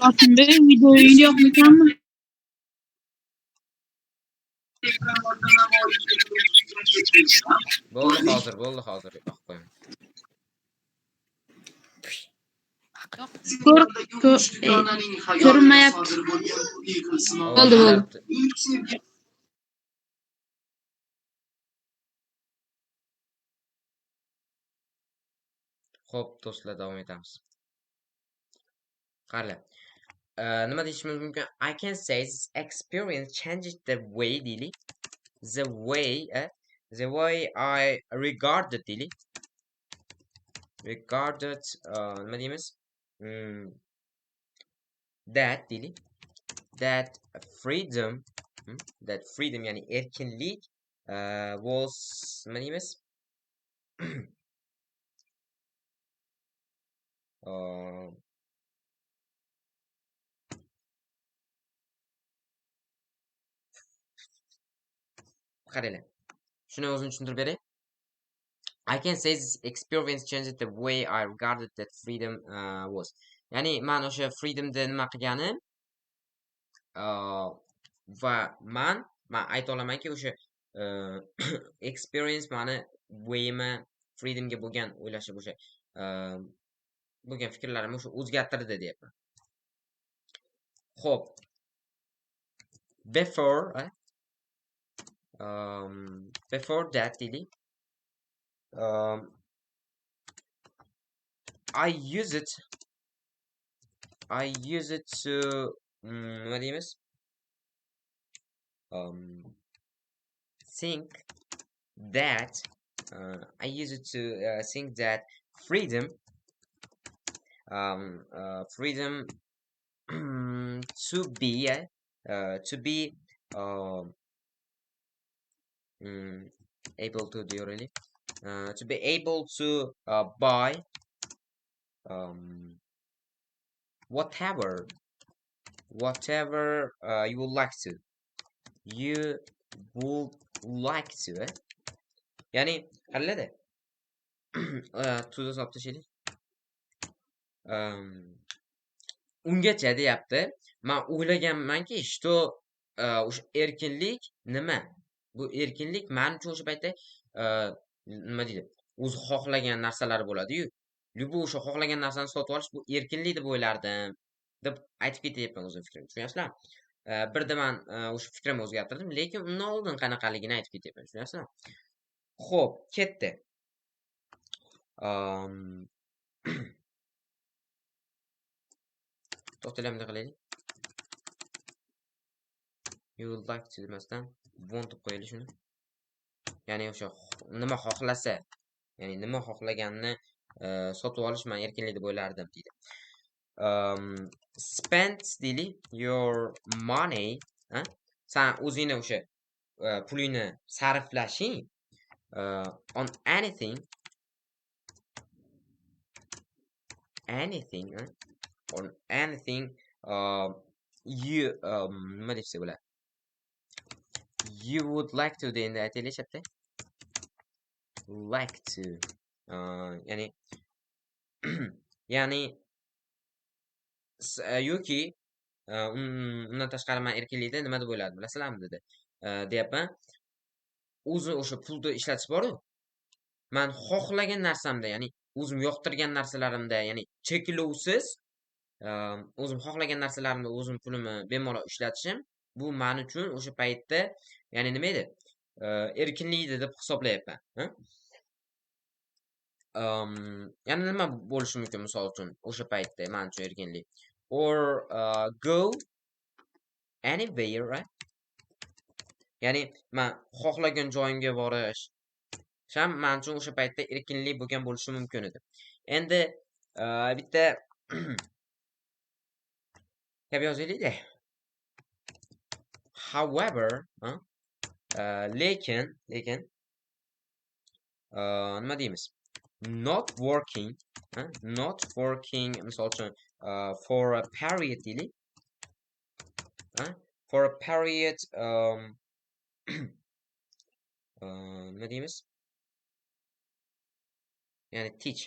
S2: Yolchinbek, videoying yo'qmikanmi?
S1: Bo'ldi hozir, bo'ldi hozir. Yoqib qo'yaman.
S2: Ko'rinmayapti. Bo'ldi, bo'ldi.
S1: Xo'p, do'stlar, davom etamiz. Qaranglar. Nima deyishimiz mumkin? I can say this experience changed the way deylik. The way I regarded deylik. Regarded, nima deymiz? That deylik. That freedom, that freedom ya'ni erkinlik, was nima deymiz? Qaranglar. Shuni o'zim tushuntirib beray. I can say this experience changed the way I regarded that freedom was. Ya'ni men o'sha freedomni nima qilganim, va men ayta olamanki o'sha experience mani way'imni freedomga bo'lgan o'ylashim o'sha bo'lgan fikrlarimni o'sha o'zgartirdi deyapman. Xo'p. Before, Before that deylik. I use it to nima deymiz? Think that I use it to think that freedom freedom to be able to do really to be able to buy whatever you would like to ya'ni qaranglar-da tuzda solib tashlaylik. Ungacha deyapti, man o'ylaganmanki, что o'sha erkinlik nima? Bu erkinlik men uchun o'sha paytda nima deydi? O'zi xohlagan narsalar bo'ladi-yu. Любой o'sha xohlagan narsani sotib olish bu erkinlik deb o'ylardim deb aytib ketyapman o'zim fikrimni. Tushunyapsizlarmi? Birda men o'sha fikrimni o'zgartirdim, lekin undan oldin qanaqaligini aytib ketyapman. Tushunyapsizlarmi? Xo'p, ketdi. To'xtalar, bunday qilaylik. You would like to demasdan want deb qo'yaylik shuni. Ya'ni o'sha nima xohlasa, ya'ni nima xohlaganini sotib olish men erkinlik deb o'ylardim deydi. Spend deylik your money, san o'zingni o'sha pulingni sarflashing on anything on anything you nima desa bo'ladi? You would like to endi aytaylik chatda. Like to ya'ni ya'ni yoki undan tashqari men erkinlikda nima deb o'yladim bilasizlarmi dedi. Deyapman. O'zi o'sha pulni ishlatish bor-ku. Men xohlagan narsamda, ya'ni o'zim yoqtirgan narsalarimda, ya'ni cheklovsiz o'zim xohlagan narsalarimda o'zim pulimni bemalol ishlatishim bu men uchun o'sha paytda, ya'ni nima edi? Erkinlik edi deb hisoblayapman. Ya'ni nima bo'lishi mumkin misol uchun o'sha paytda men uchun erkinlik? Or go anywhere, right? Ya'ni men xohlagan joyimga borish ham men uchun o'sha paytda erkinlik bo'lgan bo'lishi mumkin edi. Endi bitta gap yozaylik-da. However, lekin nima deymiz? Not working misol uchun for a period deylik. For a period nima deymiz? Ya'ni teach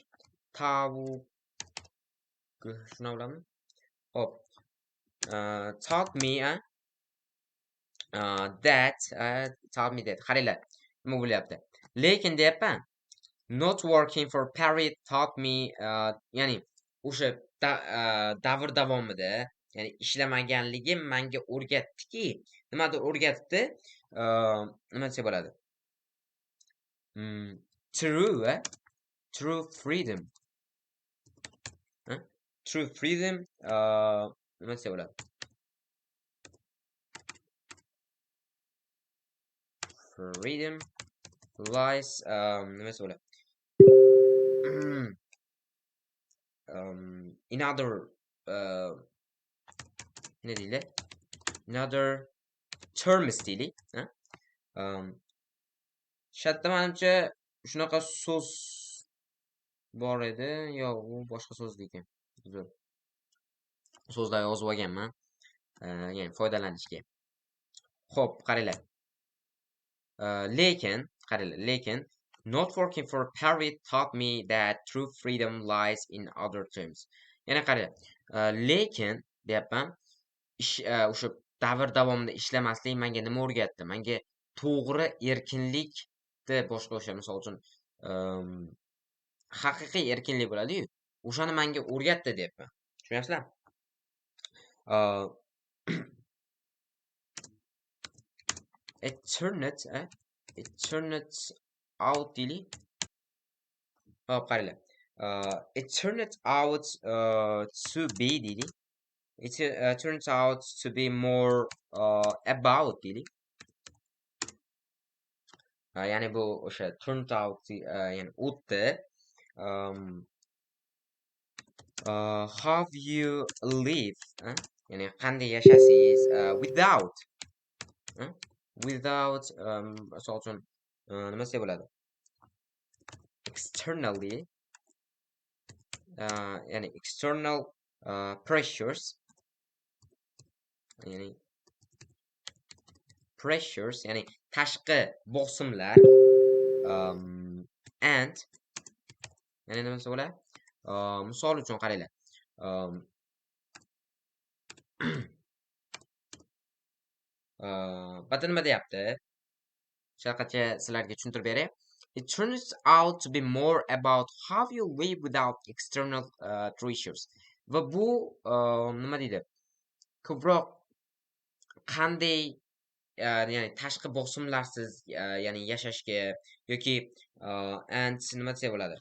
S1: tavu shuni bilammi? Hop. Taught me that taught me that. Qaranglar, nima bo'lyapti? Lekin deyapman, not working for period taught me ya'ni o'sha davr davomida, ya'ni ishlamaganligim menga o'rgatdiki, nimadir o'rgatdi? Nima desa bo'ladi? True freedom. True freedom nima desa bo'ladi? Freedom lies nima desa bo'ladi? In other ne deyiladi? In other terms deylik. Shatda menimcha shunaqa so'z bor edi. Yo'q, u boshqa so'z lekin. Uzr. So'zlar yozib olganman. Ya'ni foydalanishga. Xo'p, qaranglar. Lekin, qaranglar, lekin not working for a period taught me that true freedom lies in other terms. Ya'ni qaranglar, lekin deyapman, o'sha davr davomida ishlamaslik menga nima o'rgatdi? Menga to'g'ri erkinlikni boshqa o'sha misol uchun haqiqiy erkinlik bo'ladi-yu, o'shani menga o'rgatdi deyapman. Tushunyapsizlarmi? It turned out deylik. Hop, qaranglar. It turned out to be deylik. It turns out to be more about deylik. Ya'ni bu o'sha turned out, ya'ni o'tdi. How you live, ya'ni qanday yashasangiz, without, without, misol uchun, nima desak bo'ladi? Externally, ya'ni external pressures, ya'ni pressures, ya'ni tashqi bosimlar, and, ya'ni nima desa bo'ladi? Misol uchun qaranglar. Bada nima deyapti? Shunaqacha sizlarga tushuntirib beray. It turns out to be more about how you live without external pressures. Va bu nima deydi? Ko'proq qanday, ya'ni tashqi bosimlarsiz, ya'ni yashashga yoki and nima desak bo'ladi?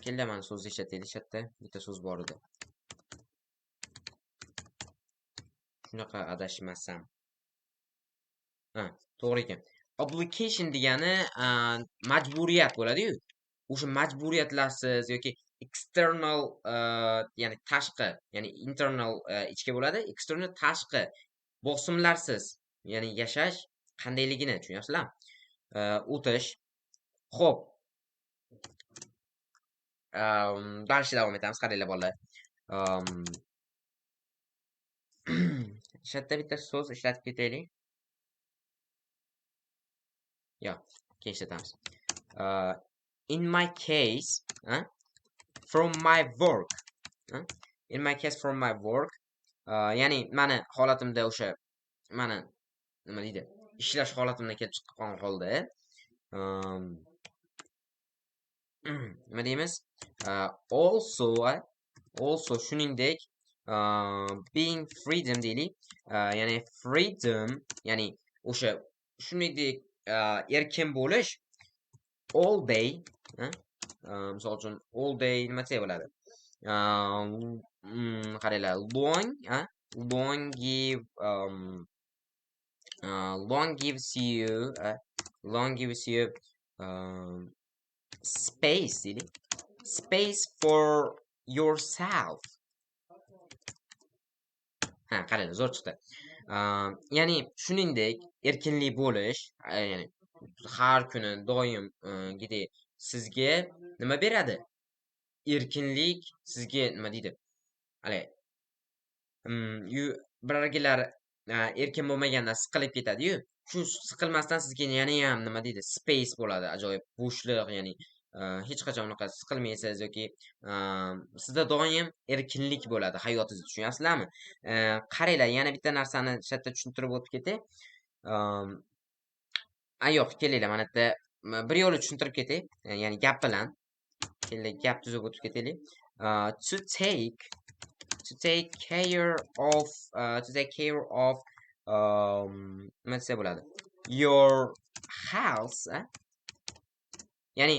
S1: Keldi, mana so'zni ishlataylik, shu yerda bitta so'z bor edi. Shunaqa adashmasam. Ha, to'g'ri ekan. Obligation degani majburiyat bo'ladi-yu. O'sha majburiyatlarsiz yoki external, ya'ni tashqi, ya'ni internal ichki bo'ladi, external tashqi bosimlarsiz, ya'ni yashash qandayligini tushunyapsizlarmi? O'tish. Xo'p. Дальше davom etamiz, qaranglar bolalar. Shu yerda bitta so'z ishlatib ketaylik. Yo'q, keyin ishlatamiz. In my case, from my work, in my case from my work, ya'ni mani holatimda o'sha mani nima deydi, ishlash holatimdan kelib chiqqan holda, nima deymiz? Also, also shuningdek, being freedom deylik, ya'ni freedom, ya'ni o'sha shuningdek erkin bo'lish all day, misol uchun all day nima desak bo'ladi? Qaranglar, long, long give, long gives you, long gives you space deylik, space for yourself. Ha, qaranglar, zo'r chiqdi. Ya'ni shuningdek erkinlik bo'lish, ya'ni har kuni doimgidek sizga nima beradi? Erkinlik sizga nima deydi? Hali birorgilar erkin bo'lmaganda siqilib ketadi-yu. Shu siqilmasdan sizga yana ham nima deydi? Space bo'ladi, ajoyib bo'shliq, ya'ni hech qachon unaqa siqilmaysiz yoki sizda doim erkinlik bo'ladi hayotingizda, tushunyapsizlarmi? Qaranglar, yana bitta narsani shu yerda tushuntirib o'tib ketay. Yo'q, kelinglar, mana yerda bir yo'li tushuntirib ketay, ya'ni gap bilan. Kelinglar, gap tuzib o'tib ketaylik. To take care of, to take care of, nima desa bo'ladi? Your health, ya'ni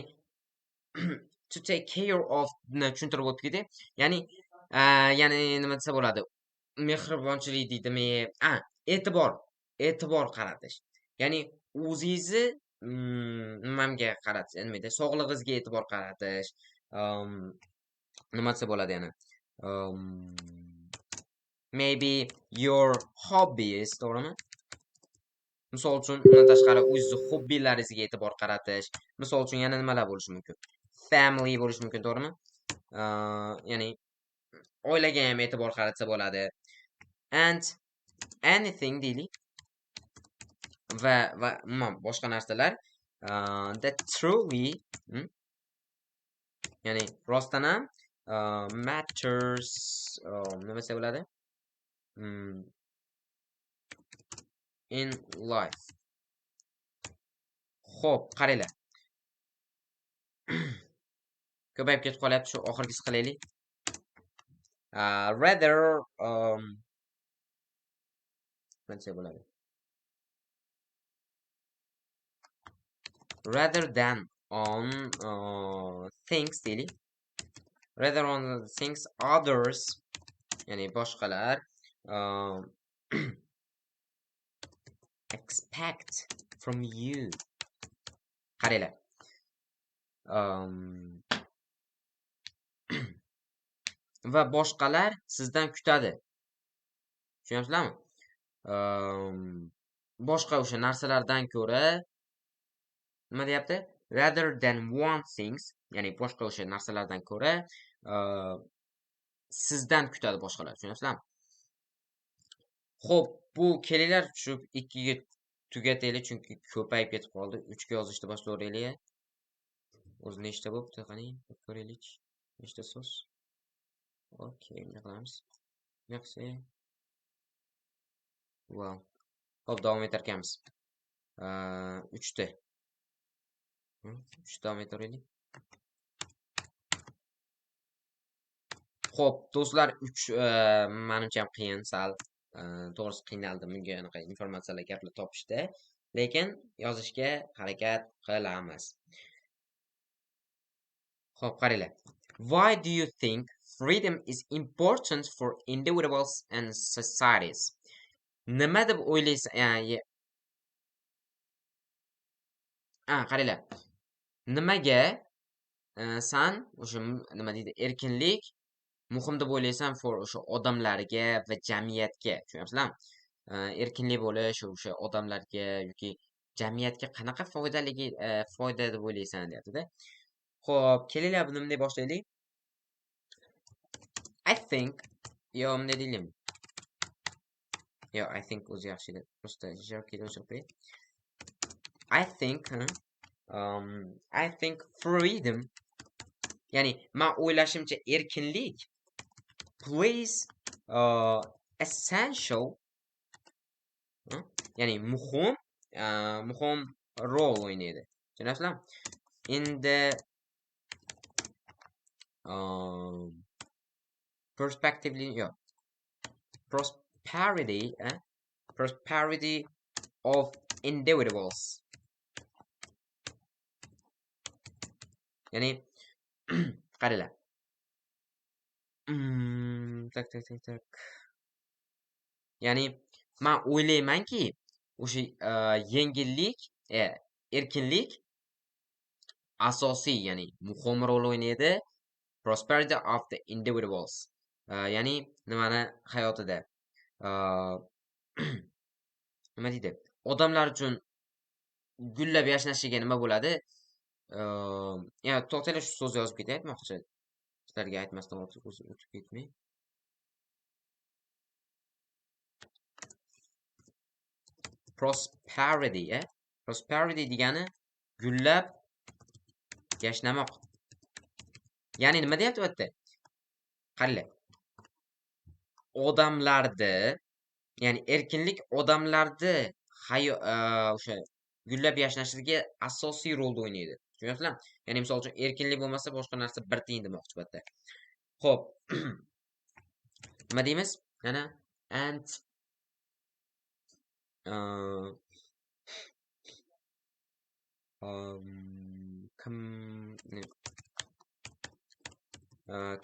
S1: to take care of ni tushuntirib o'tib ketay. Ya'ni, ya'ni nima desa bo'ladi? Mehribonchilik deydimi? E'tibor, e'tibor qaratish. Ya'ni o'zingizni nimamga qaratish, nima deydi? Sog'lig'ingizga e'tibor qaratish. Nima desa bo'ladi yana? Maybe your hobbies, to'g'rimi? Misol uchun, undan tashqari o'zingizni hobbilaringizga e'tibor qaratish. Misol uchun yana nimalar bo'lishi mumkin? Family bo'lishi mumkin, to'g'rimi? Ya'ni oilaga ham e'tibor qaratsa bo'ladi. And anything deylik. Va umuman boshqa narsalar, that truly, ya'ni rostdan ham matters, nima desa bo'ladi? In life. Xo'p, qaranglar. Ko'payib ketib qolyapti, shu oxirgisi qilaylik. Rather nima desa bo'ladi? Rather than on things deylik. Rather on things others, ya'ni boshqalar expect from you. Qaranglar. Va boshqalar sizdan kutadi. Tushunyapsizlarmi? Boshqa o'sha narsalardan ko'ra nima deyapti? Rather than want things, ya'ni boshqa o'sha narsalardan ko'ra sizdan kutadi boshqalar. Tushunyapsizlarmi? Xo'p, bu kelinglar shu 2 ga tugataylik, chunki ko'payib ketib qoldi. 3 ga yozishni boshlayveraylik. O'zi nechta bo'pti? Qani, ko'raylik. Nechta so'z? Okey, nima qilamiz? Yaxshi. Wow. Xo'p, davom etarkanmiz. 3 ta. 3 davom etaveraylik. Xo'p, do'stlar, 3 menimcha ham qiyin sal. To'g'risi qiynaldim bunga anaqa informatsiyalar gaplar topishda, lekin yozishga harakat qilamiz. Xo'p, qaranglar. Why do you think freedom is important for individuals and societies? Nima deb o'ylaysiz? Qaranglar. Nimaga san o'sha nima deydi, erkinlik muhim deb o'ylaysan for o'sha odamlarga va jamiyatga? Tushunyapsizlarmi? Erkinlik bo'lish o'sha odamlarga yoki jamiyatga qanaqa foydaligi, foyda deb o'ylaysan deyapti-da. Xo'p, kelinglar buni bunday boshlaylik. I think, yo bunday deylik. Yo, I think o'zi yaxshi edi. Просто jerkida o'chirib qo'yay. I think, I think freedom, ya'ni men o'ylashimcha erkinlik plays essential, ya'ni muhim, muhim rol o'ynaydi. Tushunyapsizlarmi? In the perspectively, yo, prosperity, prosperity of individuals. Ya'ni qaranglar. Tak tak tak tak. Ya'ni men o'ylaymanki, o'sha yengillik, erkinlik asosiy, ya'ni muhim rol o'ynaydi prosperity of the individuals. Ya'ni nimani hayotida nima deydi? Odamlar uchun gullab yashnashiga nima bo'ladi? Ya to'xtanglar, shu so'zni yozib ketay aytmoqchi. Sizlarga aytmasdan o'tib ketmay. Prosperity, Prosperity degani gullab yashnamoq. Ya'ni nima deyapti bu yerda? Qaranglar. Odamlarni, ya'ni erkinlik odamlarni o'sha gullab yashnashiga asosiy rolni o'ynaydi. Tushunyapsizlarmi? Ya'ni misol uchun erkinlik bo'lmasa boshqa narsa bir tiyin demoqchi bu yerda. Xo'p. Nima deymiz? Yana and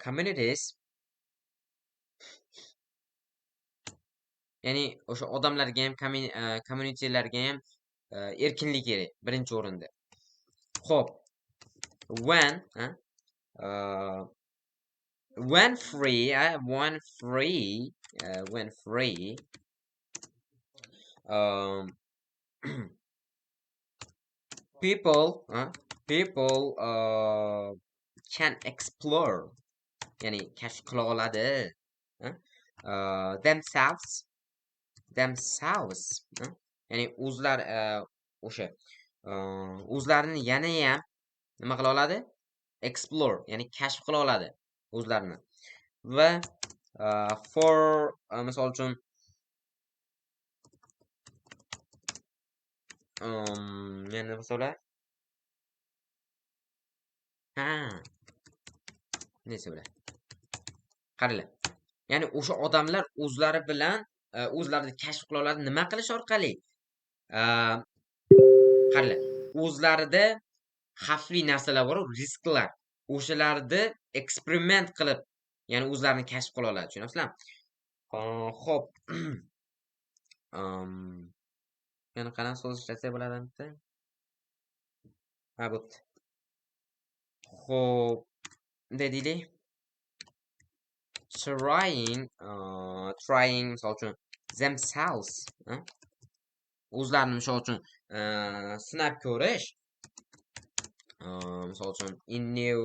S1: communities, ya'ni o'sha odamlarga ham, communitylarga ham erkinlik kerak birinchi o'rinda. Xo'p, when when free, when free, when free, people, people can explore, ya'ni kashf qila oladi, themselves, ya'ni o'zlar o'sha o'zlarini yana ham nima qila oladi? Explore, ya'ni kashf qila oladi o'zlarini. Va for misol uchun yana nima bo'ladi? Ha. Neyse bo'ladi. Qaranglar. Ya'ni o'sha odamlar o'zlari bilan o'zlarini kashf qila oladi nima qilish orqali? Qaranglar, o'zlarida xavfli narsalar bor, risklar. O'shalarni eksperiment qilib, ya'ni o'zlarini kashf qila oladi, tushunyapsizlarmi? Xo'p. Yana qanaqa so'z ishlatsak bo'ladi bitta? Ha, bo'pti. Xo'p, bunday deylik. Trying misol uchun themselves, o'zlarini misol uchun sinab ko'rish, misol uchun in new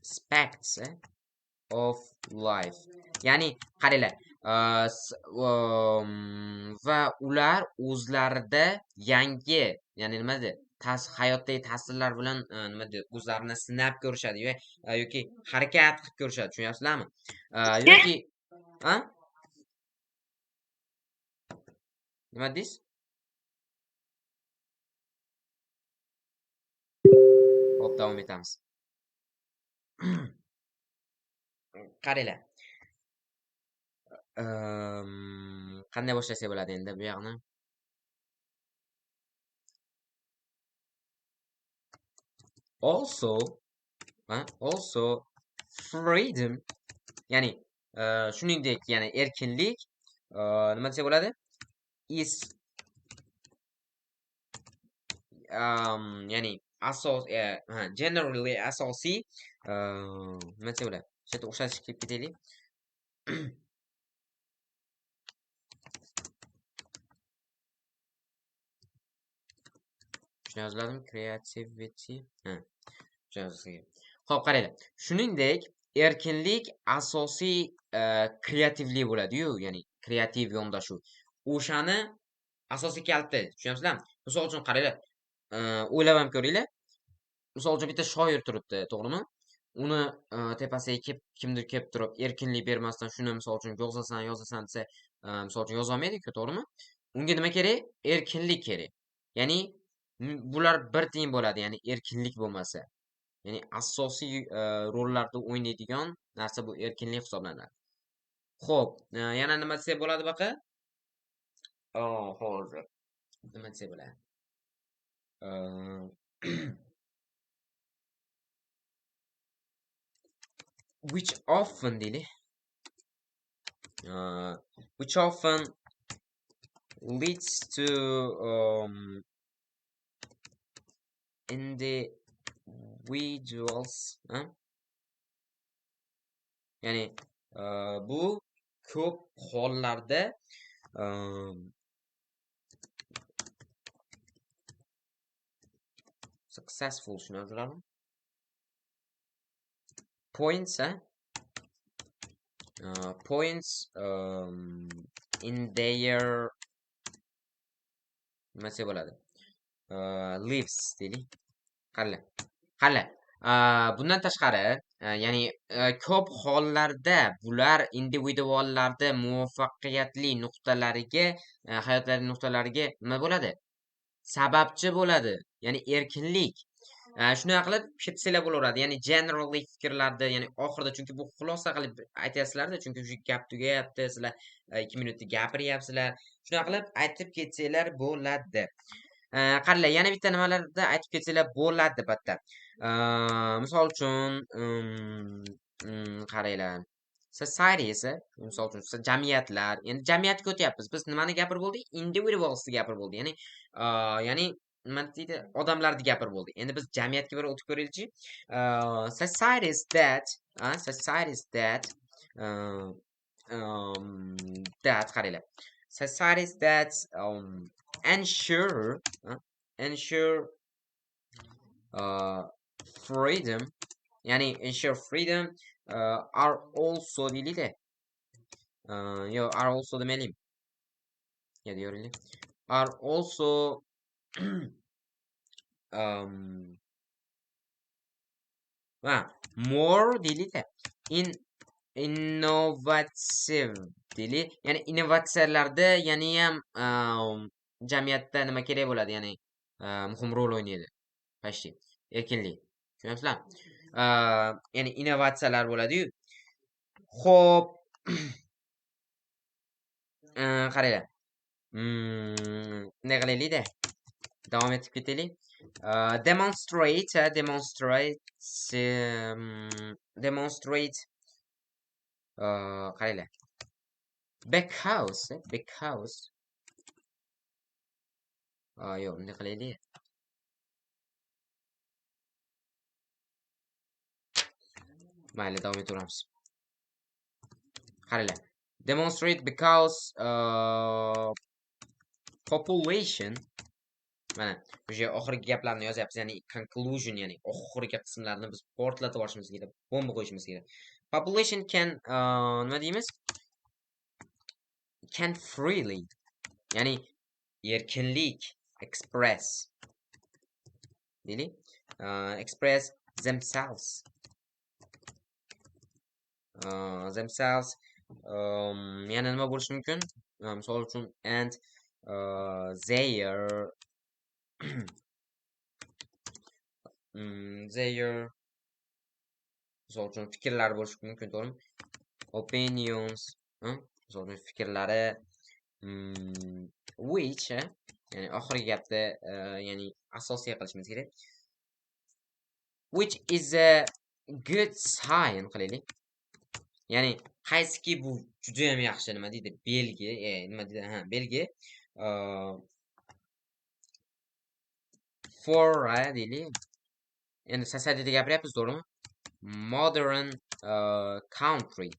S1: aspects of life. Ya'ni qaranglar, va ular o'zlarida yangi, ya'ni nima deydi, hayotdagi ta'sirlar bilan nima deydi, o'zlarini sinab ko'rishadi yoki harakat qilib ko'rishadi, tushunyapsizlarmi? Yoki ha? Nima deysiz? Xo'p, davom etamiz. Qaranglar. Qanday boshlasak bo'ladi endi bu yoqni? Also, also freedom, ya'ni shuningdek, ya'ni erkinlik, nima desa bo'ladi? Is ya'ni asos, generally asosiy, nima desa bo'ladi? Shu yerda o'xshatishga kelib ketaylik. Shuni yoziladimi? Creativity. Ha. Shuni yozsak. Xo'p, qaranglar. Shuningdek, erkinlik asosiy kreativlik bo'ladi-yu, ya'ni kreativ yondashuv. O'shani asosiy kaliti, tushunyapsizlarmi? Misol uchun qaranglar, o'ylab ham ko'ringlar. Misol uchun bitta shoir turibdi, to'g'rimi? Uni tepasiga kelib kimdir kelib turib erkinlik bermasdan shuni misol uchun yozasan, yozasan desa, misol uchun yoza olmaydi-ku, to'g'rimi? Unga nima kerak? Erkinlik kerak. Ya'ni bular bir tiyin bo'ladi, ya'ni erkinlik bo'lmasa. Ya'ni asosiy rollarda o'ynaydigan narsa bu erkinlik hisoblanadi. Xo'p, yana nima desak bo'ladi baqa? Hozir. Nima desak bo'ladi? Which often deylik. Which often leads to individuals, ya'ni bu ko'p hollarda successful, shuni points, points in their nima desa bo'ladi? Lives deylik. Qaranglar. Qaranglar. Bundan tashqari, ya'ni ko'p hollarda bular individuallarda muvaffaqiyatli nuqtalariga, hayotlari nuqtalariga nima bo'ladi? Sababchi bo'ladi. Ya'ni erkinlik. Shunday qilib ketsanglar bo'laveradi. Ya'ni generally fikrlarda, ya'ni oxirida, chunki bu xulosa qilib aytasizlarda, chunki shu gap tugayapti, sizlar 2 minutda gapiryapsizlar. Shunday qilib aytib ketsanglar bo'ladi. Qaranglar, yana bitta nimalarda aytib ketsanglar bo'ladi bitta. Misol uchun, qaranglar. Society esa, misol uchun, jamiyatlar, endi jamiyatga o'tyapmiz. Biz nimani gapirib bo'ldik? Individualsni gapirib bo'ldik. Ya'ni, ya'ni nima deydi? Odamlarni gapirib bo'ldik. Endi biz jamiyatga bir o'tib ko'raylikchi. Societies that, societies that, that qaranglar. Societies that ensure, ensure freedom, ya'ni ensure freedom are also deylik-da. Yo, are also demaylik. Ya deylik. Are also more deylik-da. In innovative deylik. Ya'ni innovatsiyalarda yana ham jamiyatda nima kerak bo'ladi? Ya'ni muhim rol o'ynaydi. Почти. Erkinlik. Tushunyapsizlarmi? Ya'ni innovatsiyalar bo'ladi-yu. Xo'p. Qaranglar. Bunday qilaylik-da. Davom etib ketaylik. Demonstrate, demonstrate, demonstrate. Qaranglar. Because, because. Yo'q, bunday qilaylik. Mayli, davom etaveramiz. Qaranglar. Demonstrate because population. Mana o'sha oxirgi gaplarni yozyapmiz, ya'ni conclusion, ya'ni oxirgi qismlarni biz portlatib olishimiz kerak, bomba qo'yishimiz kerak. Population can nima deymiz? Can freely, ya'ni erkinlik, express deylik, express themselves. Themselves yana nima bo'lishi mumkin? Misol uchun and their their misol uchun fikrlari bo'lishi mumkin, to'g'rimi? Opinions, misol uchun fikrlari, which, ya'ni oxirgi gapda ya'ni asosiy qilishimiz kerak. Which is a good sign qilaylik. Ya'ni qaysiki bu juda ham yaxshi nima deydi? Belgi, nima deydi? Ha, belgi. For deylik. Endi societyda gapiryapmiz, to'g'rimi? Modern country.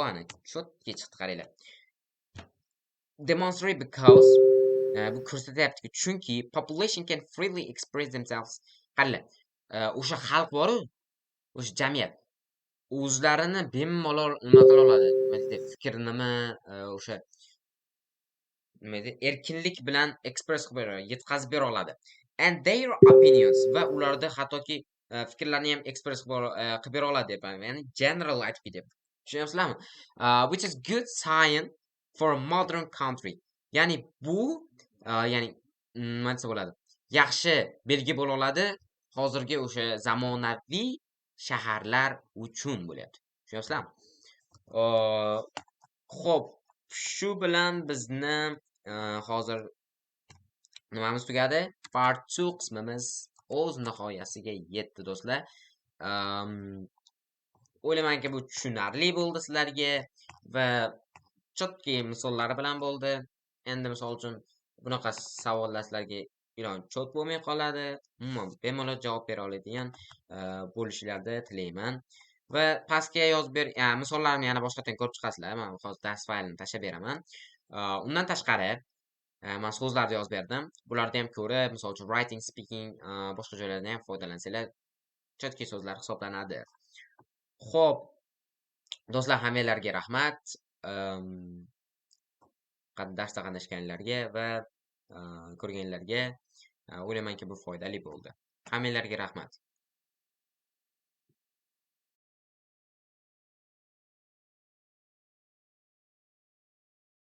S1: Ana cho'tga chiqdi, qaranglar. Demonstrate because bu ko'rsatyaptiki, chunki population can freely express themselves. Qaranglar, o'sha xalq bor-u, o'sha jamiyat o'zlarini bemalol nima qila oladi? Nima deydi? Fikrinimi, o'sha nima deydi? Erkinlik bilan express qilib bera oladi, yetkazib bera oladi. And their opinions, va ularda hattoki fikrlarini ham express qilib bera oladi deb, ya'ni general aytib ketyapti. Tushunyapsizlarmi? Which is good sign for a modern country. Ya'ni bu ya'ni nima desa bo'ladi? Yaxshi belgi bo'la oladi hozirgi o'sha zamonaviy shaharlar uchun bo'lyapti. Tushunyapsizlarmi? Xo'p, shu bilan bizni hozir nimamiz tugadi? Part 2 qismimiz o'z nihoyasiga yetdi, do'stlar. O'ylaymanki, bu tushunarli bo'ldi sizlarga va chotki misollari bilan bo'ldi. Endi misol uchun bunaqa savollar sizlarga ilon cho't bo'lmay qoladi. Umuman bemalol javob bera oladigan bo'lishinglarni tilayman. Va pastga yozib ber, misollarni yana boshqatdan ko'rib chiqasizlar. Men hozir dars faylini tashlab beraman. Undan tashqari men so'zlarni yozib berdim. Bularni ham ko'rib, misol uchun writing, speaking, boshqa joylarda ham foydalansanglar, chotki so'zlar hisoblanadi. Xo'p, do'stlar, hammanglarga rahmat. Darsda qatnashganlarga va ko'rganlarga o'ylaymanki, bu foydali bo'ldi. Hammanglarga rahmat.